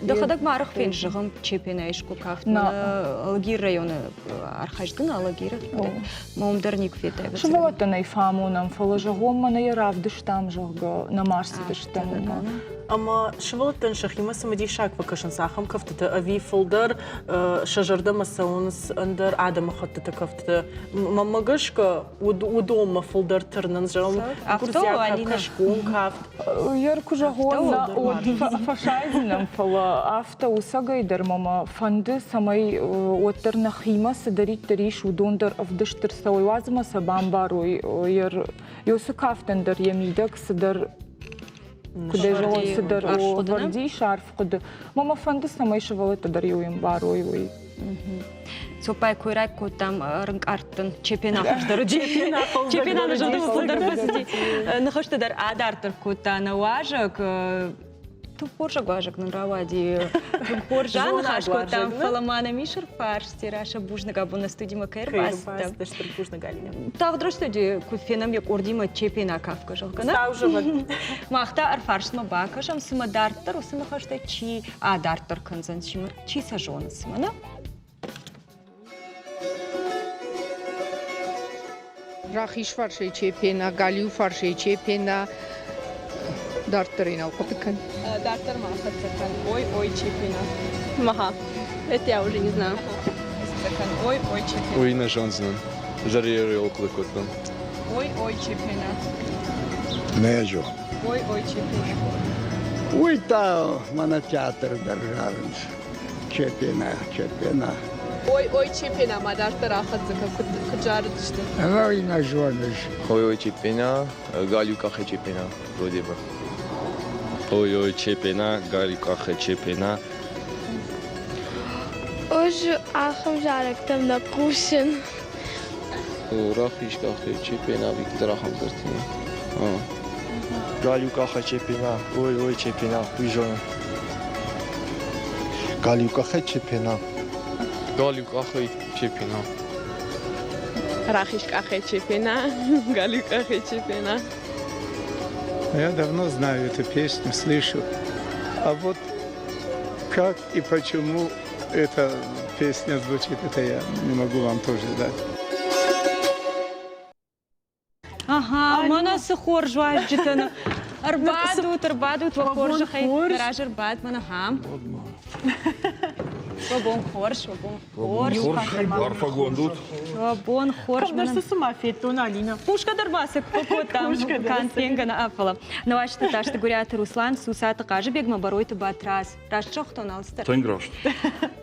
Дӕхӕдӕг ма арӕх фен, зӕгъӕм, Чепенайы искуы кафт, Алагир районы архайдтон Алагиры, ма уым дӕр никуы федтай. Сывӕллӕттӕн ӕй фӕамонӕм, фӕлӕ зӕгъон, мӕнӕ йӕ равдыстам, зӕгъгӕ, нӕма рцыдыстӕм уымӕ. Ӕмӕ сывӕллӕттӕн сӕхимӕ цымыдисаг фӕкӕсынц ахӕм кӕфтытӕ ӕви фылдӕр сӕ зӕрдӕмӕ цӕуынц ӕндӕр адӕмыхӕттыты кӕфтытӕ? Мӕнмӕ гӕсгӕ, уыдонмӕ фылдӕр тырнынц, зӕгъӕм, гуырдзиаг кӕсгон кафт. Ер куы зӕгъон, уӕд фӕсайдзынӕн, фӕлӕ афтӕ усагӕй дӕр мӕ фӕнды, цӕмӕй уӕддӕр нӕхимӕ цыдӕриддӕр ис, уыдон дӕр ӕвдыст ӕрцӕуой, уадз ӕмӕ сӕ бамбарой. Ер уыцы кафтӕн дӕр йӕ мидӕг цыдӕр куыд ӕй зӕгъон, цыдӕр вӕрдис арф хъуыды. Мӕ мӕ фӕнды, цӕмӕй сывӕллӕттӕ дӕр иу ӕмбарой уый. Цоппай койраг кодтам рынкъардтын. Чепена хуыздӕр уыди. Чепена нӕ зӕрдӕмӕ фылдӕр фӕцыди. Ныхӕстӕ дӕр адарддӕр кодта нӕ уазӕг. Тынг хорзаг уазӕг нын рауади. Тынг хорз аныхас кодтам, фӕлӕ ма нӕм ис ӕрфарст. Терасӕ, бузныг абон нӕ студимӕ кӕй ӕрбацыдтӕ. Стыр бузныг, Алинӕ. Тагъд рӕстӕджы куы фенӕм йӕ къордимӕ Чепена кафгӕ, зӕгъгӕ. Сау зӕгъӕд. Мах та ӕрфарстмӕ бакӕсӕм, цымӕ дарддӕр уыцы ныхӕстӕ чи адарддӕр кӕндзӕн, чи сӕ зоны, цымӕ нӕ? Рахиз фарсӕй Чепена, галиу фарсӕй Чепена. Дарддӕр ӕй нал хъуыды кӕн. Дарддӕр ма хӕццӕ кӕн. Ой, ой, Чепена. Маха. Это я уже не знаю. Хӕццӕ кӕн. Ой, ой, Чепена. Уый нӕ зондзынӕн. Зӕрийы хъуыды кодтон. Ой, ой, Чепена. Нӕ зон. Ой, ой, Чепена. Уый та мӕнӕ театры дӕр зарынц. Чепена, Чепена. Ой, ой, Чепена ма дарддӕр ахӕццӕ кӕн, куыд, куыд зарыдысты? Ӕмӕ уый нӕ зоныс. Ой, ой, Чепена, галиу къахӕй Чепена, вроде бы. Ой, ой, Чепена, галиу къахӕй Чепена. Ӕз ахӕм зарӕгтӕм нӕ хъусын. Рахиз къахӕй Чепена, Виктор ахӕм дзырдтимӕ. Галиу къахӕй Чепена, ой, ой, Чепена, уый зоны. Галиу къахӕй Чепена. Галиу къахӕй Чепена. Рахиз къахӕй Чепена, галиу къахӕй Чепена. Я давно знаю эту песню, слышу. А вот как и почему эта песня звучит, это я не могу вам тоже дать. Ага, мӕнӕ цы хорз уазджытӕ нӕ. Ӕрбадут, ӕрбадут, уӕ хорзӕхӕй. Нӕ разы ӕрбад, мӕнӕ ахӕм. Уӕ бон хорз, уӕ бон хорз. Арфӕгонд ут. Уӕ бон хорз. Кӕмдӕр цы цыма федтон, Алина. Хъусгӕ дӕр ма цы фӕкодтам, канд фенгӕ нӕ, фӕлӕ. Нӕуӕзты Тасты Гуыриаты Руслан, Сусаты Хъазыбегмӕ Бӕройты Батрадз. Раст загътон алцыдӕр? Тынг раст.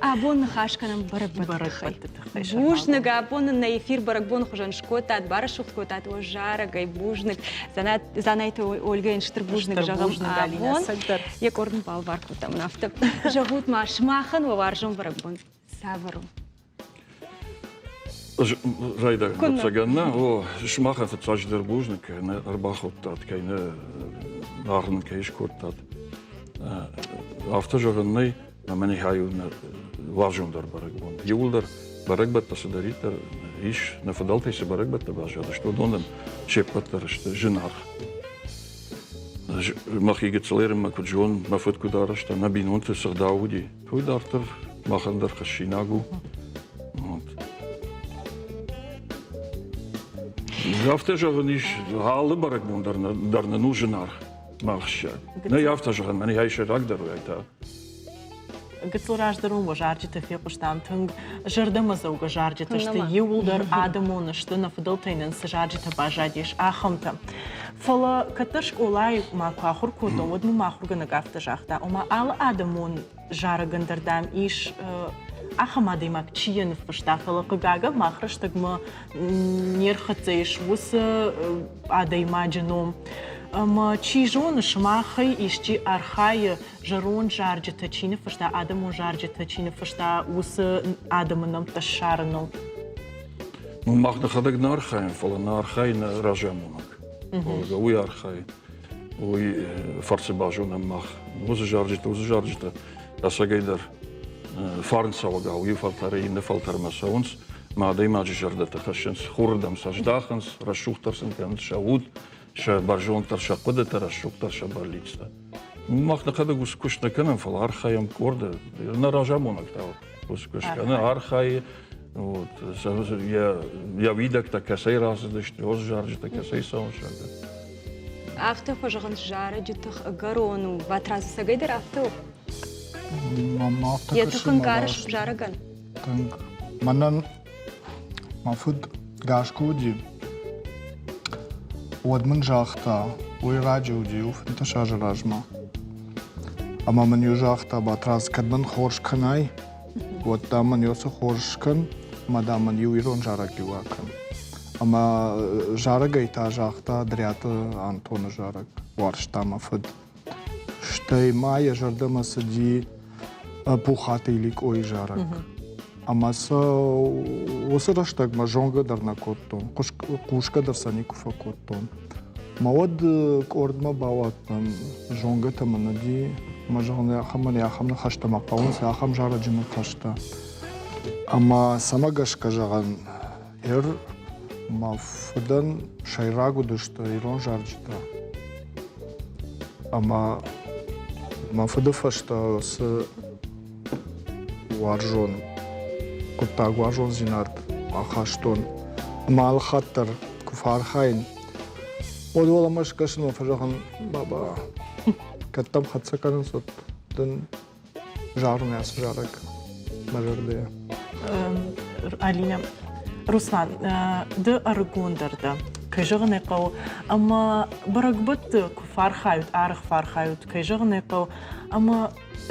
Абон ныхас кӕнӕм бӕрӕгбӕтты тыххӕй. Бузныг, абон нын нӕ эфир бӕрӕгбоны хуызӕн скодтат, барӕсугъд кодтат уӕ зарӕгӕй. Бузныг. Дзанайты Ольгӕйӕн стыр бузныг зӕгъӕм абон. Йӕ къорд балвар кодтам афтӕ. Зӕгъут ма, сымахӕн уӕ уарзон бӕрӕгбон цавӕр у? Райдаг ӕвӕццӕгӕн нӕ. О, сымахӕн фыццаджыдӕр бузныг, кӕй нӕ ӕрбахуыдтат, кӕй нӕ аргъ нын кӕй скодтат. Афтӕ зӕгъӕн нӕй, ӕмӕ нихай у нӕ уарзондӕр бӕрӕгбон. Иууылдӕр бӕрӕгбӕттӕ цыдӕриддӕр ис, нӕ фыдӕлтӕй цы бӕрӕгбӕттӕ баззадысты, уыдонӕн се ппӕт дӕр сты зынаргъ. Мӕхи гыццыл ерынмӕ куыд зонын, мӕ фыд куыд арӕзта, нӕ бинонты цы гъдау уыди, уый дарддӕр махӕн дӕр хӕссинаг у. Вот. Афтӕ зӕгъын ис, алы бӕрӕгбон дӕр, дӕр нын у зынаргъ махсджиаг. Нӕй афтӕ зӕгъын, мӕнӕ ай сӕйрагдӕр у, та. Гыццыл раздӕр уын зарджытӕ фехъуыстам тынг зӕрдӕмӕдзӕугӕ зарджытӕ сты, иууылдӕр адӕмон сты, нӕ фыдӕлтӕй нын цы зарджытӕ баззадис, ахӕмтӕ. Фӕлӕ кӕддӕр скъолайы ма куы ахуыр кодтон, уӕд мын мӕ ахуыргӕнӕг афтӕ загъта, ома алы адӕмон зарӕгӕн дӕр, дам, ис ахӕм адӕймаг, чи йӕ ныффыста, фӕлӕ хъыгагӕн мах рӕстӕгмӕ не рхӕццӕ ис уыцы адӕймаджы ном. Ӕмӕ чи зоны, сымахӕй исчи архайы зӕронд зарджытӕ чи ныффыста, адӕмон зарджытӕ чи ныффыста, уыцы адӕмы нӕмттӕ ссарыныл? Ну, мах нӕхӕдӕг нӕ архайӕм, фӕлӕ нӕ архайы нӕ разамонӕг. Уый архайы. Уый фӕрцы базонӕм мах. Уыцы зарджытӕ, уыцы зарджытӕ ӕцӕгӕйдӕр фарн цӕуӕгау иу фӕлтӕрӕй иннӕ фӕлтӕрмӕ цӕуынц, мӕ адӕймаджы зӕрдӕтӕ хӕссынц, хурырдӕм сӕ здахынц, рӕсугъддӕр сын кӕнынц сӕ уд, сӕ бӕрзонддӕр сӕ хъуыдытӕ, рӕсугъддӕр сӕ бӕллицтӕ. Мах нӕхӕдӕг уыцы куыст нӕ кӕнӕм, фӕлӕ архайӕм къорды. Нӕ разамонӕг та уыцы куыст кӕны, архайы, вот, йӕ, йӕ уидӕгтӕ кӕцӕй рацыдысты, уыцы зарджытӕ кӕцӕй цӕуынц, зӕгъгӕ. Афтӕ фӕзӕгъынц, зарӕджы тых ӕгӕрон у. Батрадз ӕцӕгӕйдӕр афтӕ у? Йӕ тых ӕнкъарыс зарӕгӕн? Тынг. Мӕнӕн Мӕ фыд гас куы уыди, уӕд мын загъта, уый раджы уыди, иу 15 азы размӕ. Ӕмӕ мын-иу загъта, Батрадз, кӕд мын хорз кӕнай, уӕд, дам, мын цы хорз скӕн, ӕмӕ, дам, мын иу ирон зарӕг-иу акӕн. Ӕмӕ зарӕгӕй та загъта Дриаты Антоны зарӕг, уарзта мӕ фыд. Стӕй ма йӕ зӕрдӕмӕ цыди Пухаты Иликъойы зарӕг. Ӕмӕ сӕ уыцы рӕстӕгмӕ зонгӕ дӕр нӕ кодтон, хъусгӕ дӕр сӕ никуы фӕкодтон. Мӕ уӕд къордмӕ бауадтӕн, зонгӕтӕ мын уыди, мӕ зӕгъын, ахӕм мын ахӕм ныхӕстӕ мӕ хъӕуынц, ахӕм зарӕджы ныхӕстӕ. Ӕмӕ цӕмӕ гӕсгӕ зӕгъын, Ир мӕ фыдӕн сӕйраг уыдысты ирон зарджытӕ. Ӕмӕ мӕ фыды фӕстӕ цы уарзон хъуыддаг, уарзондзинад ахастон, ӕмӕ алы хатт дӕр куы фӕархайын, уӕд уӕлӕмӕ скӕсын ӕмӕ фӕзӕгъын, баба, кӕд дӕм хӕццӕ кӕнынц, уӕд дын зарын ацы зарӕг мӕ зӕрдӕйӕ. Алинӕ, Руслан, ды ӕрыгондӕр дӕ, кӕй зӕгъын ӕй хъӕуы, ӕмӕ бӕрӕгбӕтты куы фӕархайут, арӕх фӕархайут, кӕй зӕгъын ӕй хъӕуы, ӕмӕ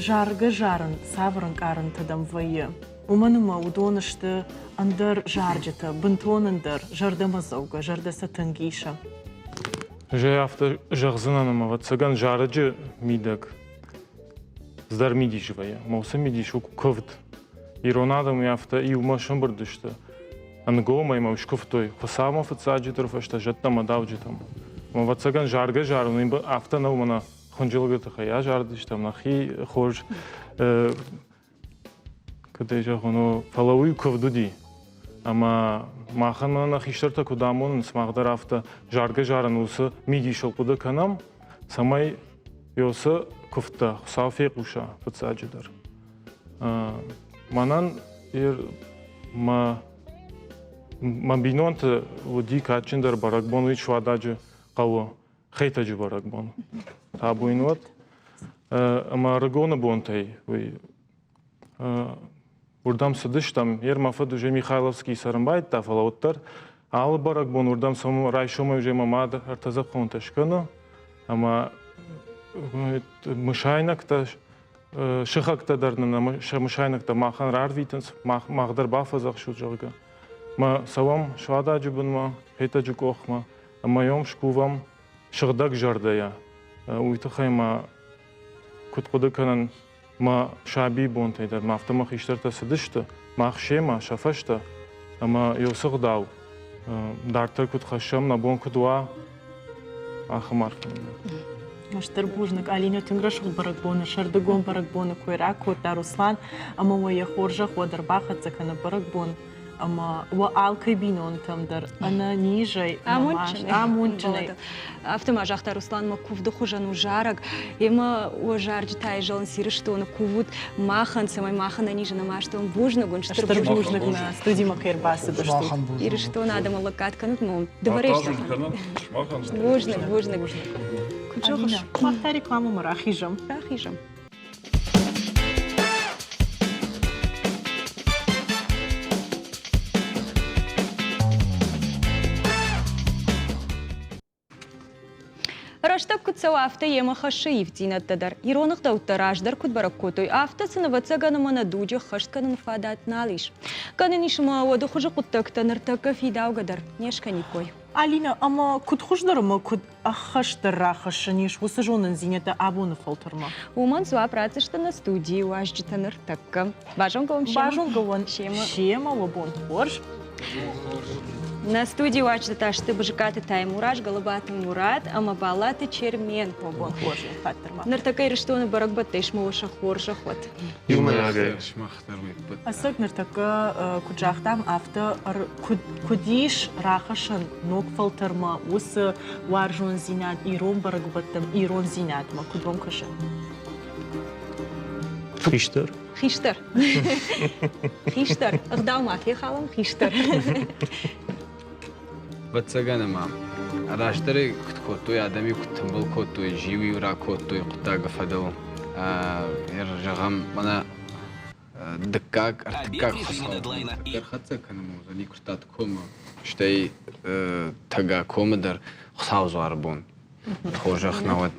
заргӕ-зарын цавӕр ӕнкъарӕнтӕ дӕм вӕййы? Уымӕн ӕмӕ уыдон сты ӕндӕр зарджытӕ, бынтон ӕндӕр, зӕрдӕмӕдзӕугӕ, зӕрдӕ сӕ тынг исы. Ӕз ӕй афтӕ зӕгъдзынӕн, ӕмӕ ӕвӕццӕгӕн зарӕджы мидӕг цыдӕр мидис вӕййы. Ӕмӕ уыцы мидис у куывд. Ирон адӕм афтӕ иумӕ сӕмбырд сты ӕнгомӕй ӕмӕ скуывтой Хуыцаумӕ фыццаджыдӕр фӕстӕ зӕдтӕ ӕмӕ дауджытӕм. Ӕмӕ ӕвӕццӕгӕн заргӕ-зарын афтӕ нӕу, мӕнӕ хынджылӕгы тыххӕй азардыстӕм, нӕхи хорз куыд ӕй зӕгъон, фӕлӕ уый куывд уыди. Ӕмӕ махӕн мӕнӕ нӕ хистӕртӕ куыд амонынц, мах дӕр афтӕ заргӕ-зарын уыцы мидисыл хъуыды кӕнӕм, цӕмӕй уыцы куывдтӕ Хуыцау фехъуса фыццаджыдӕр. Мӕнӕн мӕ мӕ бинонты уыди кадджындӕр бӕрӕгбон уый Суададжы хъӕуы Хетӕджы бӕрӕгбон. Табу йын уӕд. Ӕмӕ ӕрыгоны бонтӕй уый уырдӕм цыдыстӕм. Йе мӕ фыд уже Михайловскийы цӕрын байдыдта, фӕлӕ уӕддӕр алы бӕрӕгбон уырдӕм цӕуӕм райсомӕй уже мӕ мад ӕртӕдзӕххонтӕ скӕны ӕмӕ мысайнӕгтӕ сыхӕгтӕ дӕр нын ӕмӕ сӕ мысайнӕгтӕ махӕн рарвитынц, мах дӕр бафӕдзӕхсут, зӕгъгӕ. Мӕ цӕуӕм Суададжы бынмӕ, Хетӕджы къохмӕ ӕмӕ йӕм скувӕм сыгъдӕг зӕрдӕйӕ. Уый тыххӕй ма куыд хъуыды кӕнын, мӕ сабийы бонтӕй дӕр ма афтӕ мӕ хистӕртӕ цыдысты, мах семӕ, сӕ фӕстӕ, ӕмӕ уыцы гъдау дарддӕр куыд хӕссӕм, нӕ бон куыд уа, ахӕм арф. Стыр бузныг, Алинӕ тынг рӕсугъд бӕрӕгбоны, сӕрдыгон бӕрӕгбоны кой ракодта Руслан, ӕмӕ уӕ йӕ хорзӕх уӕд ӕрбахӕццӕ кӕны бӕрӕгбон. Ӕмӕ уӕ алкӕй бинонтӕм дӕр ӕнӕнизӕй, амондджынӕй. Афтӕ ма загъта Руслан, мӕ куывды хуызӕн у зарӕг. Ӕмӕ уӕ зарджытӕ зӕгъынц Ирыстоны кувут махӕн, цӕмӕй мах ӕнӕниз ӕмӕ мастон бузныг уын, стыр бузныг нӕ студимӕ кӕй ӕрбацыдыстут. Ирыстоны адӕмы лӕггад кӕнут, ма дывӕрӕй Бузныг, бузныг. Куыд зӕгъыс? Мах та рекламӕмӕ рахизӕм. Рахизӕм. Рӕстӕг куыд цӕуы, афтӕ йемӕ хӕссы ивддзинӕдтӕ дӕр. Ирон ӕгъдӕуттӕ раздӕр куыд бӕрӕг кодтой, афтӕ сын, ӕвӕццӕгӕн, ӕмӕ нӕ дуджы ӕххӕст кӕныны фадат нал ис. Гӕнӕн ис ӕмӕ уӕды хуызы хъуыддӕгтӕ ныртӕккӕ фидаугӕ дӕр не скӕниккой. Алинӕ, ӕмӕ куыд хуыздӕр ӕмӕ куыд ӕххӕстдӕр рахӕссӕн ис уыцы зонындзинӕдтӕ абоны фӕлтӕрмӕ? Уымӕн дзуапп ратдзысты нӕ студийы уазджытӕ ныртӕккӕ. Базонгӕ уӕм семӕ? Базонгӕ уӕм семӕ, уӕ бон хорз. Нӕ студийы уазджытӕ сты Бызыкаты Таймураз, Голубаты Мурат ӕмӕ Балаты Чермен. Уӕ бон хорз, хаттырма. Ныртӕккӕ Ирыстоны бӕрӕгбӕттӕ ис мӕ сӕ хорзӕх уӕд. Иумӕйагӕй. Ӕцӕг ныртӕккӕ, куыд загътам, афтӕ куыд ис рахӕссӕн ног фӕлтӕрмӕ уыцы уарзондзинад ирон бӕрӕгбӕттӕм, ирондзинадмӕ, куыд уӕм кӕсы? Хистӕр. Хистӕр. Хистӕр. Ӕгъдау ма фехалӕм, хистӕр. Ӕвӕццӕгӕн ӕмӕ раздӕрӕй куыд кодтой, адӕм-иу куыд тымбыл кодтой, зиу-иу ракодтой хъуыддагы фӕдыл. Зӕгъӕм, мӕнӕ дыккаг, ӕртыккаг хуыцаубон ӕрхӕццӕ кӕнӕм уыдзӕни Куырттаты комы, стӕй Тӕга комы дӕр Хуыцауы дзуары бон. Хорзӕх нӕ уӕд.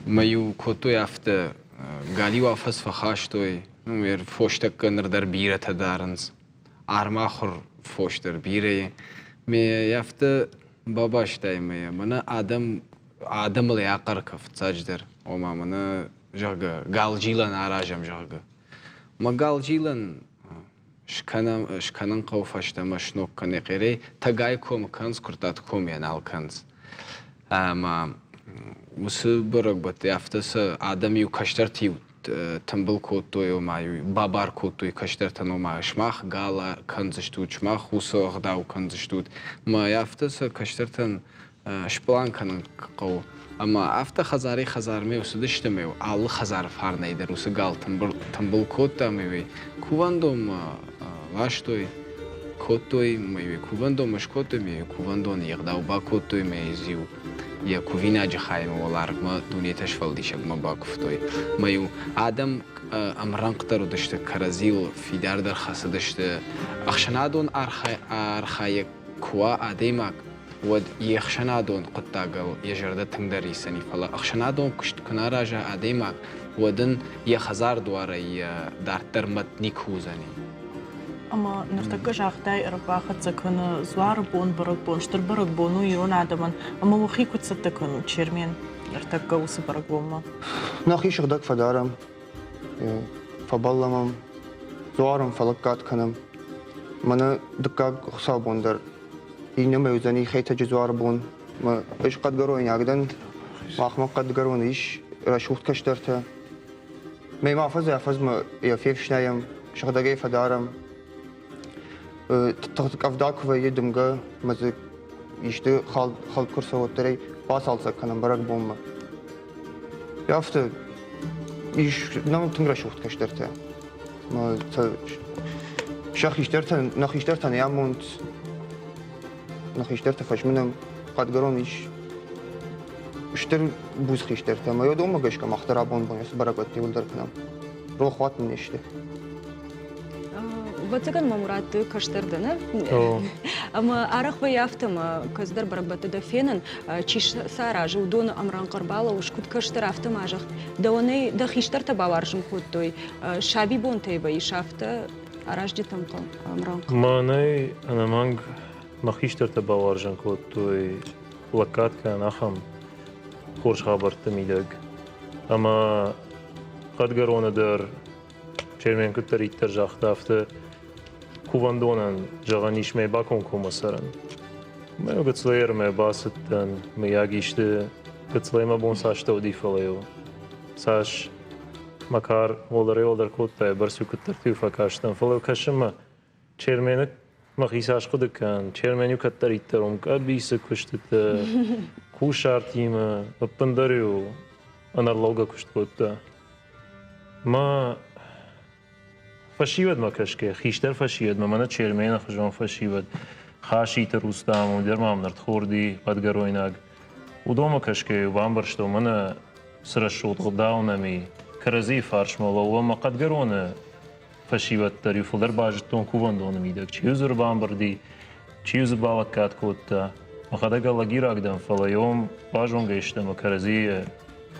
Мӕ-иу кодтой афтӕ, галиу афӕдз фӕхастой, ну, фос тӕккӕ ныр дӕр бирӕтӕ дарынц. Армахуыр фос дӕр бирӕ и. Ме афтӕ бабастай мӕ мӕнӕ адӕм адӕмыл ӕй ахъӕр кӕ фыццаджыдӕр. Ома мӕнӕ, зӕгъгӕ, галджилӕн аразӕм, зӕгъгӕ. Мӕ галджилӕн скӕнӕм, скӕнын хъӕуы фӕстӕмӕ сног кӕнӕ хъерӕй Тӕгайы комы кӕнынц, Куырттаты комы йӕ нал кӕнынц. Ӕмӕ уыцы бӕрӕгбӕтты афтӕ сӕ адӕм-иу кӕстӕрты-иу тымбыл кодтой, ома бабар кодтой кӕстӕртӕн, ома сымах гала кӕндзыстут, сымах уыцы ӕгъдау кӕндзыстут. Мӕ афтӕ сӕ кӕстӕртӕн сплан кӕнын хъӕуы. Ӕмӕ афтӕ хӕдзарӕй-хӕдзармӕ цыдысты ӕмӕ алы хӕдзары фарнӕй дӕр уыцы гал тымбыл кодта ӕмӕ кувӕндонмӕ ластой, кодтой ӕмӕ кувӕндонмӕ скодтой ӕмӕ кувӕндоны егъдау бакодтой ӕмӕ иу йӕ кувинаджы хаймӕ уӕларвмӕ дунетӕ сфӕлдисӕгмӕ бакуывтой. Мӕ-иу адӕм ӕмрӕнхъдӕр уыдысты, кӕрӕдзийыл фидардӕр хӕцыдысты. Ӕхсӕнадон архайӕг куы уа адӕймаг, уӕд йе хсӕнадон хъуыддагыл йӕ зӕрдӕ тынгдӕр исдзӕни, фӕлӕ ӕхсӕнадон куыст куы нӕ араза адӕймаг, уӕд ын йӕ хӕдзар дуарӕй йӕ дарддӕр мӕт никуы уыдзӕни. Ӕмӕ ныртӕккӕ загътай, ӕрбахӕццӕ кӕны дзуары бон, бӕрӕгбон, стыр бӕрӕгбон у ирон адӕмӕн. Ӕмӕ уӕхи куыд цӕттӕ кӕнут, Чермен, ныртӕккӕ уыцы бӕрӕгбонмӕ? Нӕхи сыгъдӕг фӕдарӕм, фӕбӕллӕм ӕм, дзуарӕн фӕлӕггад кӕнӕм. Мӕнӕ дыккаг хуыцаубон дӕр иннӕмӕй уыдзӕни Хетӕджы дзуары бон. Ӕз хъӕдгӕройнаг дӕн, махмӕ хъӕдгӕрон ис рӕсугъд кӕстӕртӕ. Мӕ ма афӕдзӕй-афӕдзмӕ йӕ фефснайӕм, сыгъдӕгӕй фӕдарӕм. Тыгъд къӕвда куы вӕййы дымгӕ мӕ дзы исты хӕлд куы рцӕуы, уӕддӕр ӕй бацалцӕг кӕнӕм бӕрӕгбонмӕ. Афтӕ ис нӕм тынг рӕсугъд кӕстӕртӕ. Сӕ хистӕртӕн, нӕ хистӕртӕн йӕ амонд, нӕ хистӕртӕ фӕзмынӕм, хъӕдгӕрон ис стыр буц хистӕртӕ ӕмӕ уыдонмӕ гӕсгӕ мах дӕр абон бон цы бӕрӕгбӕттӕ иууылдӕр кӕнӕм. Рохуат нын не сты. Ӕвӕццӕгӕн мӕ Мурат ды кӕстӕр дӕ, нӕ? Ӕмӕ арӕх вӕййы афтӕ, ӕмӕ кӕцыдӕр бӕрӕгбӕтты дӕ фенын, чи сӕ аразы, уыдоны ӕмрӕнхъ ӕрбалӕууыс, куыд кӕстӕр, афтӕ ма зӕгъ, дӕуӕн ӕй дӕ хистӕртӕ бауарзын кодтой, сабибонтӕй вӕййыс афтӕ аразджытӕм ӕмрӕнхъ? Мӕнӕй ӕнӕмӕнг мӕ хистӕртӕ бауарзын кодтой лӕггад кӕнын ахӕм хорз хабӕртты мидӕг. Ӕмӕ Хъӕдгӕроны дӕр Чермен куыддӕриддӕр загъта, афтӕ кувӕндонӕн зӕгъӕн ис мӕ бакомкоммӕ цӕрын. Мӕ гыццылӕй бацыдтӕн, мыййаг исты гыццылӕй мӕ бон цастӕ уыди, фӕлӕ-иу цас мӕ кар уӕлдӕрӕй-уӕлдӕр кодта, бӕрц-иу куыддӕрты-иу фӕкастӕн, фӕлӕ кӕсынмӕ Чермены мӕхи цас хъуыды кӕнын, Чермен-иу кӕддӕриддӕр уым къӕбицы куыстыты, кусартимӕ, ӕппындӕр-иу ӕнӕрлӕугӕ куыст кодта. Мӕ фӕсивӕдмӕ кӕсгӕ, хистӕр фӕсивӕдмӕ, мӕнӕ Чермены хуызон фӕсивӕд, Хаситы Рустам, уый дӕр мӕм нартхорди, хъӕдгӕройнаг. Уыдонмӕ кӕсгӕ-иу бамбӕрстон, мӕнӕ цы рӕсугъд гъдау нӕм и, кӕрӕдзийы фарсмӕ лӕууӕм ӕмӕ Хъӕдгӕроны фӕсивӕд дӕр-иу фылдӕр базыдтон кувӕндоны мидӕг. Чи-иу дзы ӕрбамбырди, чи-иу дзы балӕггад кодта. Мӕхӕдӕг алагираг дӕн, фӕлӕ йом базонгӕ сты ӕмӕ кӕрӕдзийы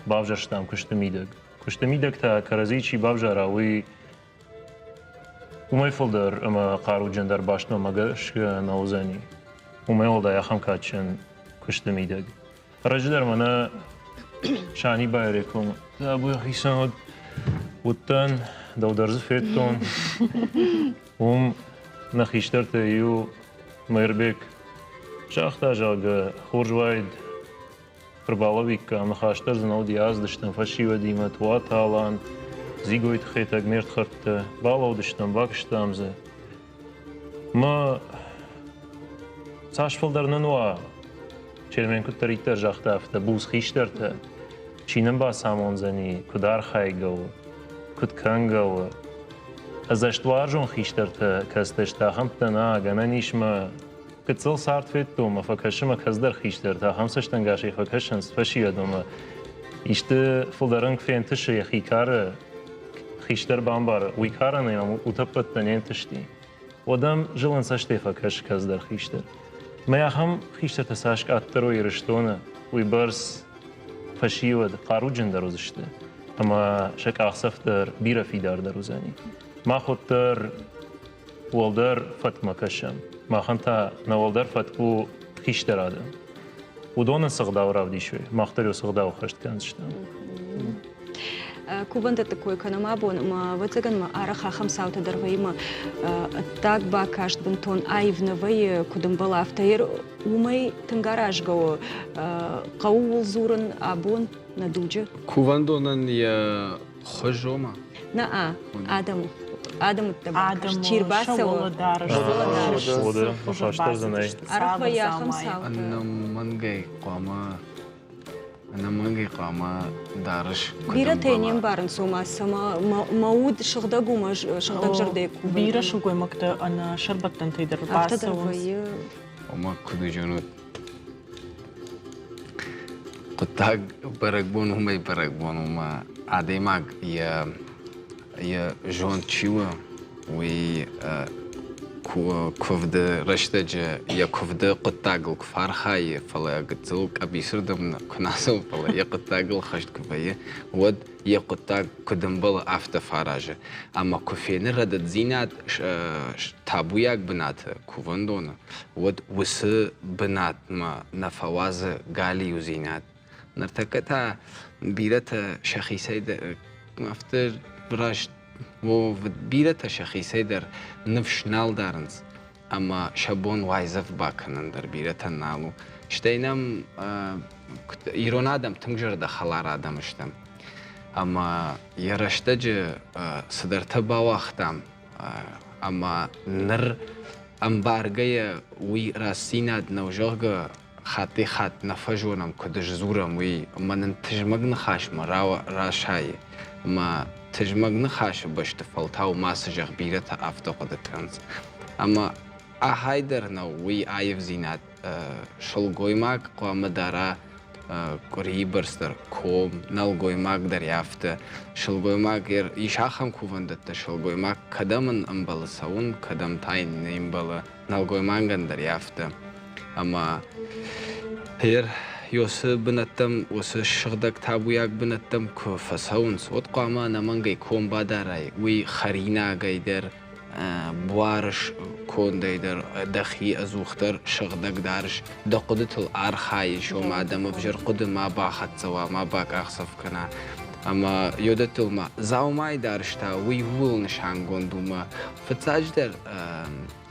бавзӕрстам куысты мидӕг. Куысты мидӕг та кӕрӕдзийы чи бавзара, уый уымӕй фылдӕр ӕмӕ хъаруджындӕр бастмӕ гӕсгӕ нӕ уыдзӕни. Уымӕй уӕлдай ахӕм кадджын куысты мидӕг. Раджы дӕр мӕнӕ Санибайы реком хицӕн уыд, уыдтӕн, дӕу дӕр дзы федтон. Уым нӕ хистӕртӕй иу Мӕирбег загъта, зӕгъгӕ, хорз уаид ӕрбалӕууиккам, ныхас дӕр дзы нӕ уыди, ацыдыстӕм фӕсивӕдимӕ, Туаты Алан, Дзигойты Хетӕг, ме рдхӕрдтӕ, балӕудыстӕм, бакуыстам дзы. Мӕ цас фылдӕр нын уа, Чермен куыддӕриддӕр загъта, афтӕ буц хистӕртӕ, чи нын бацамондзӕни, куыд архайгӕ у, куыд кӕнгӕ у. Ӕдзӕстуарзон хистӕртӕ кӕцытӕ сты, ахӕмтӕ нӕ, гӕнӕн ис мӕ гыццыл цард федтон, мӕ фӕкӕсы мӕ кӕцыдӕр хистӕртӕ ахӕм цӕстӕнгасӕй фӕкӕсынц фӕсивӕдмӕ. Исты фылдӕр ын куы фентысы йӕхи кары, хистӕр бамбары, уый карӕн ӕм утӕппӕттӕ не нтысти. Уӕд ӕм зылын цӕстӕй фӕкӕсы кӕцыдӕр хистӕр. Мӕ ахӕм хистӕртӕ цас къаддӕр уой Ирыстоны, уый бӕрц фӕсивӕд хъаруджындӕр уыдзысты ӕмӕ сӕ къахдзӕф дӕр бирӕ фидардӕр уыдзӕни. Мах уӕддӕр уӕлдӕр фӕткмӕ кӕсӕм. Махӕн та нӕ уӕлдӕр фӕтк у хистӕр адӕм. Уыдон цы гъдау равдисой, мах дӕр цы гъдау хӕст кӕндзыстӕм. Кувӕндӕтты кой кӕнӕм абон, ӕмӕ ӕвӕццӕгӕн ма арӕх ахӕм цаутӕ дӕр вӕййы, ӕмӕ ӕддаг бакаст бынтон аив нӕ вӕййы, куыд ӕмбӕлы, афтӕ. Уымӕй тынг аразгӕ у хъӕуы ууыл дзурын абон нӕ дуджы. Кувӕндонӕн йӕ хуыз ома? Нӕ, адӕмы адӕмы бакаст, чи рбацӕуы, арӕх вӕййы ахӕм цаутӕ. Ӕнӕмӕнгӕй хъуамӕ ӕнӕмӕнгӕй хъуамӕ дарыс. Бирӕтӕ не мбарынц, ома цӕмӕ мӕ уд сыгъдӕг у, мӕ сыгъдӕг зӕрдӕйы кувын. Бирӕ сылгоймӕгтӕ ӕнӕ сӕрбӕттӕнтӕй дӕр бацӕуынц. Ома куыд зонут, хъуыддаг бӕрӕгбон уымӕй бӕрӕгбон у, ӕмӕ адӕймаг йӕ йӕ зонд чи у, уый. Куывды рӕстӕджы йӕ куывды хъуыддагыл куы фӕархайы, фӕлӕ гыццыл къӕбицырдӕм куы нӕ ацӕуы, фӕлӕ йӕ хъуыддагыл хӕст куы вӕййы, уӕд йӕ хъуыддаг куыд ӕмбӕлы, афтӕ фӕаразы. Ӕмӕ куы фены рӕдыддзинад табуйаг бынаты, кувӕндоны, уӕд уыцы бынатмӕ нӕ фӕуадзы галиудзинад. Ныртӕккӕ та бирӕтӕ сӕхицӕй дӕр афтӕ раст бирӕтӕ сӕхицӕй дӕр ныфс нал дарынц ӕмӕ сӕ бон уайдзӕф бакӕнын дӕр бирӕтӕн нал у. Стӕй нӕм ирон адӕм тынг зӕрдӕхӕлар адӕм стӕм. Ӕмӕ йӕ рӕстӕджы цыдӕртӕ бауагътам ӕмӕ ныр ӕмбаргӕйӕ уый рӕстдзинад нӕу, зӕгъгӕ, хаттӕй-хатт нӕ фӕзонӕм, куыд сдзурӕм, уый, ӕмӕ нын тызмӕг ныхасмӕ расайы. Ӕмӕ тызмӕг ныхасы бӕсты фӕлтау мацы зӕгъ, бирӕтӕ афтӕ хъуыды кӕнынц. Ӕмӕ ахӕй дӕр нӕу уый аивдзинад. Сылгоймаг хъуамӕ дара къуырийы бӕрц дӕр ком, нӕлгоймаг дӕр афтӕ. Сылгоймаг ис ахӕм кувӕндӕттӕ, сылгоймаг кӕдӕм ын ӕмбӕлы цӕуын, кӕдӕм та йын не мбӕлы. Нӕлгоймагӕн дӕр афтӕ. Ӕмӕ гъер уыцы бынӕттӕм, уыцы сыгъдӕг табуйаг бынӕттӕм куы фӕцӕуынц, уӕд хъуамӕ ӕнӕмӕнгӕй ком бадарай, уый хӕринагӕй дӕр, буары кондӕй дӕр дӕхи ӕдзухдӕр сыгъдӕг дарыс, дӕ хъуыдытыл архайыс, ома дӕм ӕвзӕр хъуыды ма бахӕццӕ уа, ма бакъахдзӕф кӕна. Ӕмӕ йодӕттыл ма дзаумайы дарыс та уый ууыл нысангонд у мӕ фыццаджыдӕр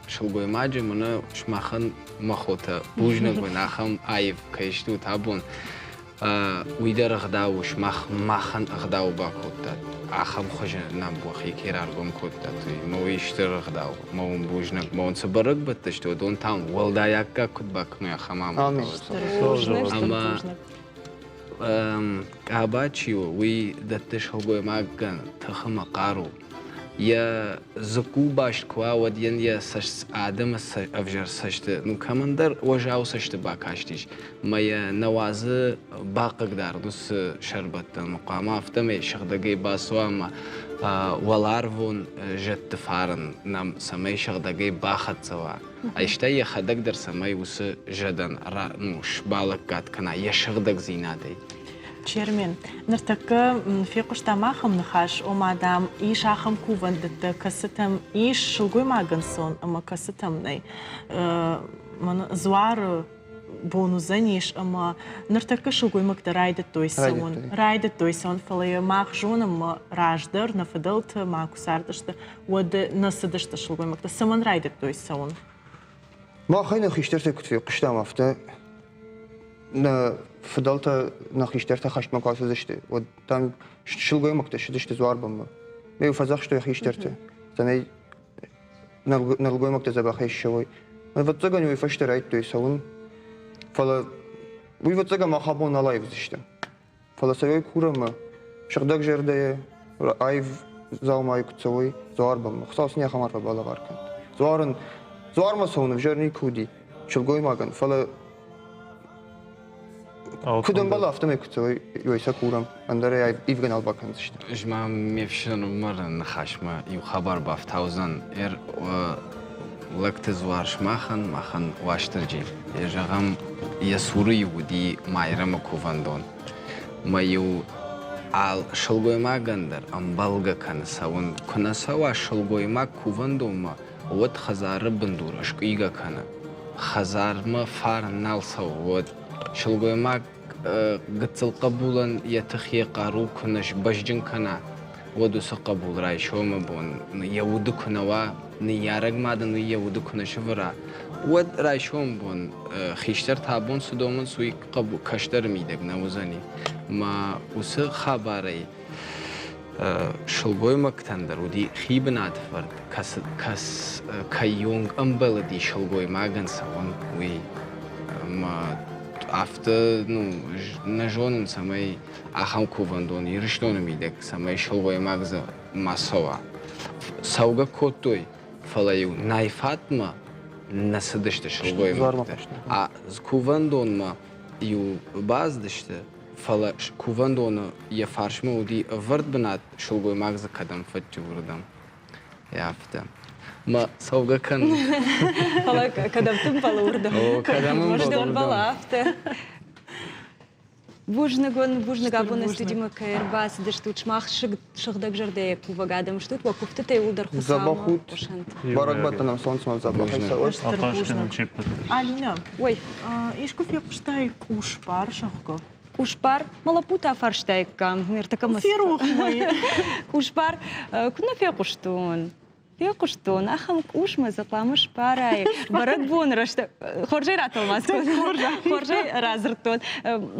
сылгоймаджы мӕнӕ сымахӕн мӕ хотӕ бузныг уын ахӕм аив кӕй стут абон. Уый дӕр ӕгъдау у, сымах махӕн ӕгъдау бакодтат. Ахӕм хуызы нӕм уӕхи кӕй раргом кодтат, уый мӕ уый стыр ӕгъдау. Мӕ уын бузныг. Мӕ уын цы бӕрӕгбӕттӕ сты, уыдон та уӕлдай аккаг куыд бакӕной, ахӕм амонд. Ӕмӕ къаба чи у, уый дӕтты сылгоймагӕн тых ӕмӕ хъару. Йӕ дзыкку баст куы уа, уӕд йын йӕ цӕст адӕмы ӕвзӕр цӕсты, ну кӕмӕндӕр уӕззау цӕсты бакастис, мӕ йӕ нӕ уадзы бахъыгдард уыцы сӕрбӕттӕн. Хъуамӕ афтӕмӕй сыгъдӕгӕй бацуа ӕмӕ уӕларвон зӕдты фарн нӕм цӕмӕй сыгъдӕгӕй бахӕццӕ уа. Стӕй йӕхӕдӕг дӕр цӕмӕй уыцы зӕдӕн ну, сбалӕггад кӕна йӕ сыгъдӕгдзинадӕй. Чермен, ныртӕккӕ фехъуыстам ахӕм ныхас, ома, дам, ис ахӕм кувӕндӕттӕ, кӕцытӕм ис сылгоймагӕн сон ӕмӕ кӕцытӕм нӕй. Дзуары бон уыдзӕнис ӕмӕ ныртӕккӕ сылгоймӕгтӕ райдыдтой цӕуын. Райдыдтой цӕуын, фӕлӕ йӕ мах зонӕм, раздӕр нӕ фыдӕлты ма куы цардысты, уӕд нӕ цыдысты сылгоймӕгтӕ. Цӕмӕн райдыдтой цӕуын? Махӕй нӕ хистӕртӕ куыд фехъуыстам, афтӕ нӕ фыдӕлтӕ, нӕ хистӕртӕ хӕстмӕ куы ацыдысты, уӕд там сылгоймӕгтӕ ссыдысты дзуарбынмӕ. Ме фӕдзӕхстой хистӕрты, цӕмӕй нӕлгоймӕгтӕ дзӕбӕхӕй ссӕуой. Ӕвӕццӕгӕн уый фӕстӕ райдыдтой цӕуын, фӕлӕ уый ӕвӕццӕгӕн мах абон нал аивдзыстӕм. Фӕлӕ цӕуой курӕмӕ, сыгъдӕг зӕрдӕйӕ, аив дзаумайы куы цӕуой дзуарбынмӕ. Хуыцау сын ахӕм арфӕ балӕвар кӕнӕд. Дзуарын, дзуармӕ цӕуын ӕвзӕр никуы уыди сылгоймагӕн, фӕлӕ куыд ӕмбӕлы, афтӕмӕй куы цӕуой, уый сӕ курӕм, ӕндӕр ӕй ивгӕ нал бакӕндзысты. Ӕз ма ме фсымӕры ныхасмӕ иу хабар бафтаудзӕн. Лӕгты дзуар сымахӕн, махӕн Уастырджи. Йӕ зӕгъӕм, йӕ цуры-иу уыди Майрӕмы кувӕндон. Мӕ-иу ал сылгоймагӕн дӕр ӕмбӕлгӕ кӕны цӕуын. Куы нӕ цӕуа сылгоймаг кувӕндонмӕ, уӕд хӕдзары бындур ӕскъуыйгӕ кӕны. Хӕдзармӕ фарн нал цӕуы, уӕд сылгоймаг гыццыл хъӕбулӕн йӕ тых, йӕ хъару куы нӕ сбӕзджын кӕна, уӕд уыцы хъӕбул райсомы бон йӕ уды куы нӕ уа, ныййарӕг мад ын уый йӕ уды куы нӕ сӕвӕра, уӕд райсомы бон хистӕртӕ абон цы домынц, уый кӕстӕры мидӕг нӕ уыдзӕни. Мӕ уыцы хабарӕй сылгоймӕгтӕн дӕр уыди хи бынат ӕвӕрд, кӕйонг ӕмбӕлыди сылгоймагӕн цӕуын, уый. Ӕмӕ афтӕ ну, нӕ зонын, цӕмӕй ахӕм кувӕндон Ирыстоны мидӕг, цӕмӕй сылгоймаг дзы ма цӕуа. Цӕугӕ кодтой, фӕлӕ-иу найфатмӕ нӕ цыдысты сылгоймӕгтӕ. Кувӕндонмӕ иу бацыдысты, фӕлӕ кувӕндоны йӕ фарсмӕ уыди ӕвӕрд бынат, сылгоймаг дзы кӕдӕм фӕччы, уырдӕм. Афтӕ. Мӕ цӕугӕ кӕн. Фӕлӕ кӕдӕм ӕмбӕлы уырдӕм? О, кӕдӕм ӕмбӕлы уырдӕм. Афтӕ. Бузныг уын, бузныг абоны студимӕ кӕй ӕрбацыдыстут. Сымах сыгъдӕг зӕрдӕйӕ кувӕг адӕм стут, уӕ куывтытӕ иууылдӕр Хуыцаумӕ хъусӕнт. Бӕрӕгбӕттӕ нӕм солнцмӕ дзӕбӕхӕй цӕуӕд. Алина, ой, искуы фехъуыстай къусбар, зӕгъгӕ? Къусбар, мӕ лӕппутӕ фарстаиккам, ныртӕккӕ мӕ Ферох мӕ. Къусбар, куыд нӕ фехъуыстон? Фехъуыстон, ахӕм къусмӕ дзы хъуамӕ сбарай. Бӕрӕгбоны рӕстӕг хорзӕй ратӕлмац кодтон, хорзӕй радзырдтон.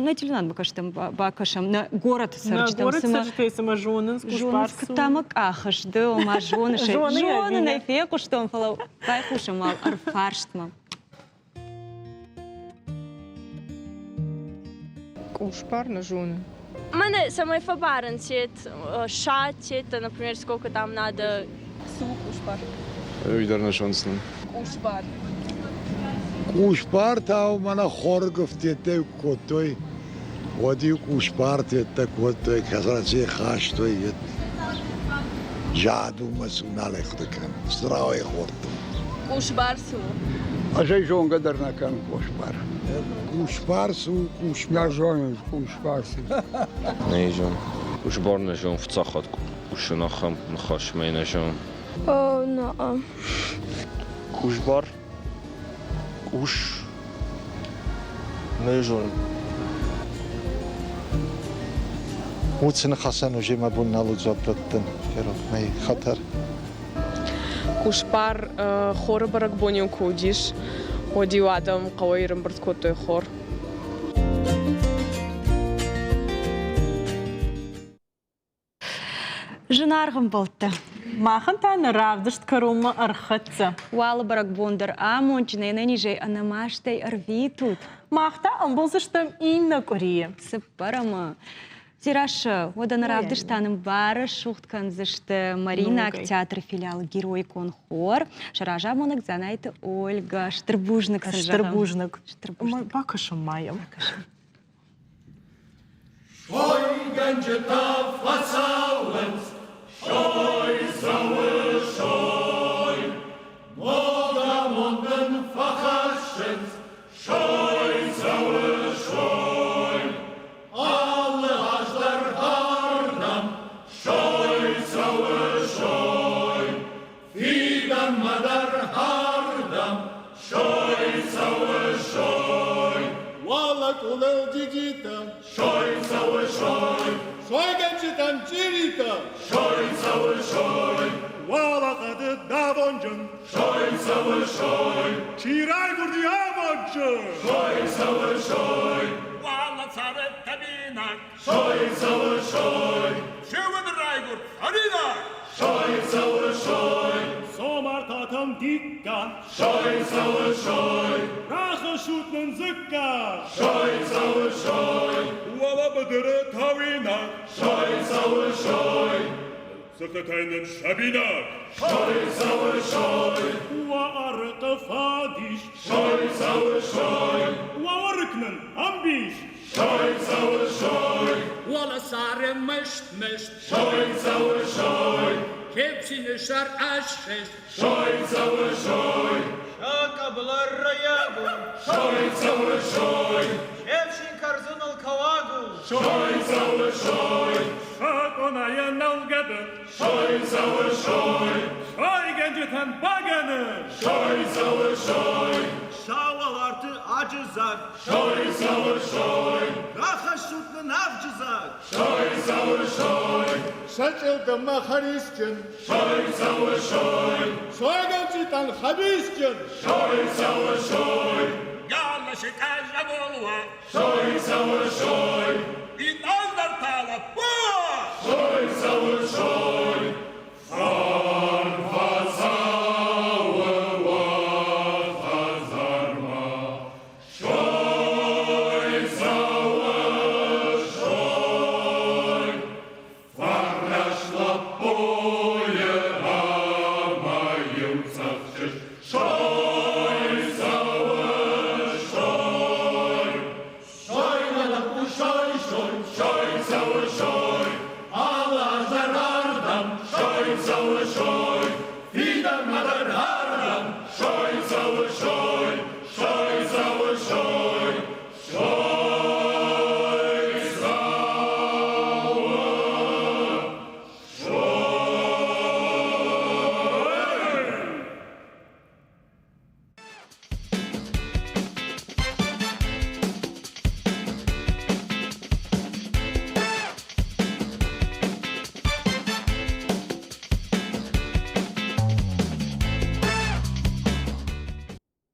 Нӕ телеуынад бакастам, бакӕсӕм, нӕ горӕты цӕрджытӕм Нӕ горӕты цӕрджытӕй цымӕ зонынц зонынц, куыд та мӕ къахыс ды, ома зоныс ӕй. Зонын ӕй фехъуыстон, фӕлӕ байхъусӕм уал ӕрфарстмӕ. Къусбар нӕ зонын. Мӕнӕ цӕмӕй фӕбарын цет, сад цеттӕ, например, сколько там надо. Цы у къусбар? Уый дӕр нӕ зондзынӕн. Къусбар. Къусбар та мӕнӕ хоргуывдтӕ кодтой, уӕд-иу къусбартӕ кодтой, кӕрӕдзи хастой. Зад у мӕ цы налӕй хъуыды кӕнын, цырауӕй хордтон. Къусбар цы у? Ӕз ӕй зонгӕ дӕр нӕ кӕнын къусбар. Къусбар цы у, къусбар? Нӕ зонын къусбар цы. Нӕ зонын. Къусбар нӕ зонын, фыццаг хатт хъусын ахӕм ныхасмӕ нӕ зонын. О, нӕ. Къусбар? Къус? Нӕ зонын. Уыцы ныхасӕн уже мӕ бон нал у дзуапп раттын, ферох мӕ хатыр. Къусбар хоры бӕрӕгбон-иу куы уыдис, уӕд-иу адӕм хъӕуӕй ӕрӕмбырд кодтой хор. Зынаргъ ӕмбӕлттӕ! Махӕн та нӕ равдыст кӕронмӕ ӕрхӕццӕ. Уалы бӕрӕгбон дӕр амондджын, ӕнӕнизӕй, ӕнӕмастӕй ӕрвитут. Мах та ӕмбӕлдзыстӕм иннӕ къуырийы. Цыппӕрӕмы. Дзерассӕ, уӕдӕ нӕ равдыст та нын барӕсугъд кӕндзысты Мариинаг театры филиалы героикон хор. Сӕ разамонӕг Дзанайты Ольга. Стыр бузныг сын Стыр бузныг. Стыр бузныг. Бакӕсӕм ма йӕм. Сойгӕнджытӕ фӕцӕуынц, сой цӕуы сой. Ног амонд ын фӕхӕссынц, сой цӕуы сой. Алы аз дӕр ардӕм сой цӕуы сой. Фидӕнмӕ дӕр ардӕм сой цӕуы сой. Уӕлӕ къулыл дидитӕ. Сой цӕуы сой. Сойгӕнджытӕн чъиритӕ. Сой цӕуы сой. Уӕлӕ хъӕды давонджын. Сой цӕуы сой. Чи райгуырди амондджын. Сой цӕуы сой. Уӕлӕ цары тӕбинаг. Сой цӕуы сой. Чи уын райгуырд хӕринаг? Сой цӕуы сой. Цомартатӕм дикка. Сой цӕуы сой. Рахӕссут нын дзыкка. Сой цӕуы сой. Уӕлӕ быдыры тауинаг. Сой цӕуы сой. Цыхтытӕй нын сабинаг. Сой цӕуы сой. Уӕ арыхъы фӕдис. Сой цӕуы сой. Уӕ уӕрыкк нын ӕмбис. Сой цӕуы сой. Уӕлӕ цары мыст мыст. Сой цӕуы сой. Кепсины сӕр ӕссыст. Сой цӕуы сой. Сӕ къӕбыла райагу. Сой цӕуы сой. Се фсин кӕрдзыныл кӕуагу. Сой цӕуы сой. Сӕ къонайӕ нӕлгӕды. Сой цӕуы сой. Сойгӕнджытӕн бӕгӕны. Сой цӕуы сой. Сауӕларты аджы дзаг. Сой цӕуы сой. Рахӕссут нын авджы дзаг. Сой цӕуы сой. Сӕ чъылдыммӕ хӕрисджын. Сой цӕуы сой. Сойгӕнджытӕн хӕбизджын. Сой цӕуы сой. Галасы къӕзӕволуа. Сой цӕуы сой. Инал дӕр та лӕппу. Сой цӕуы сой. Фарн фӕцӕуы уӕ хӕдзармӕ. Сой цӕуы сой. Фараст лӕппуйы ӕмӕ иу цъӕх чызг. Сой цӕуы сой. Сой нӕ лӕппу сой, сой, сой цӕуы сой. Ӕмӕ дӕр.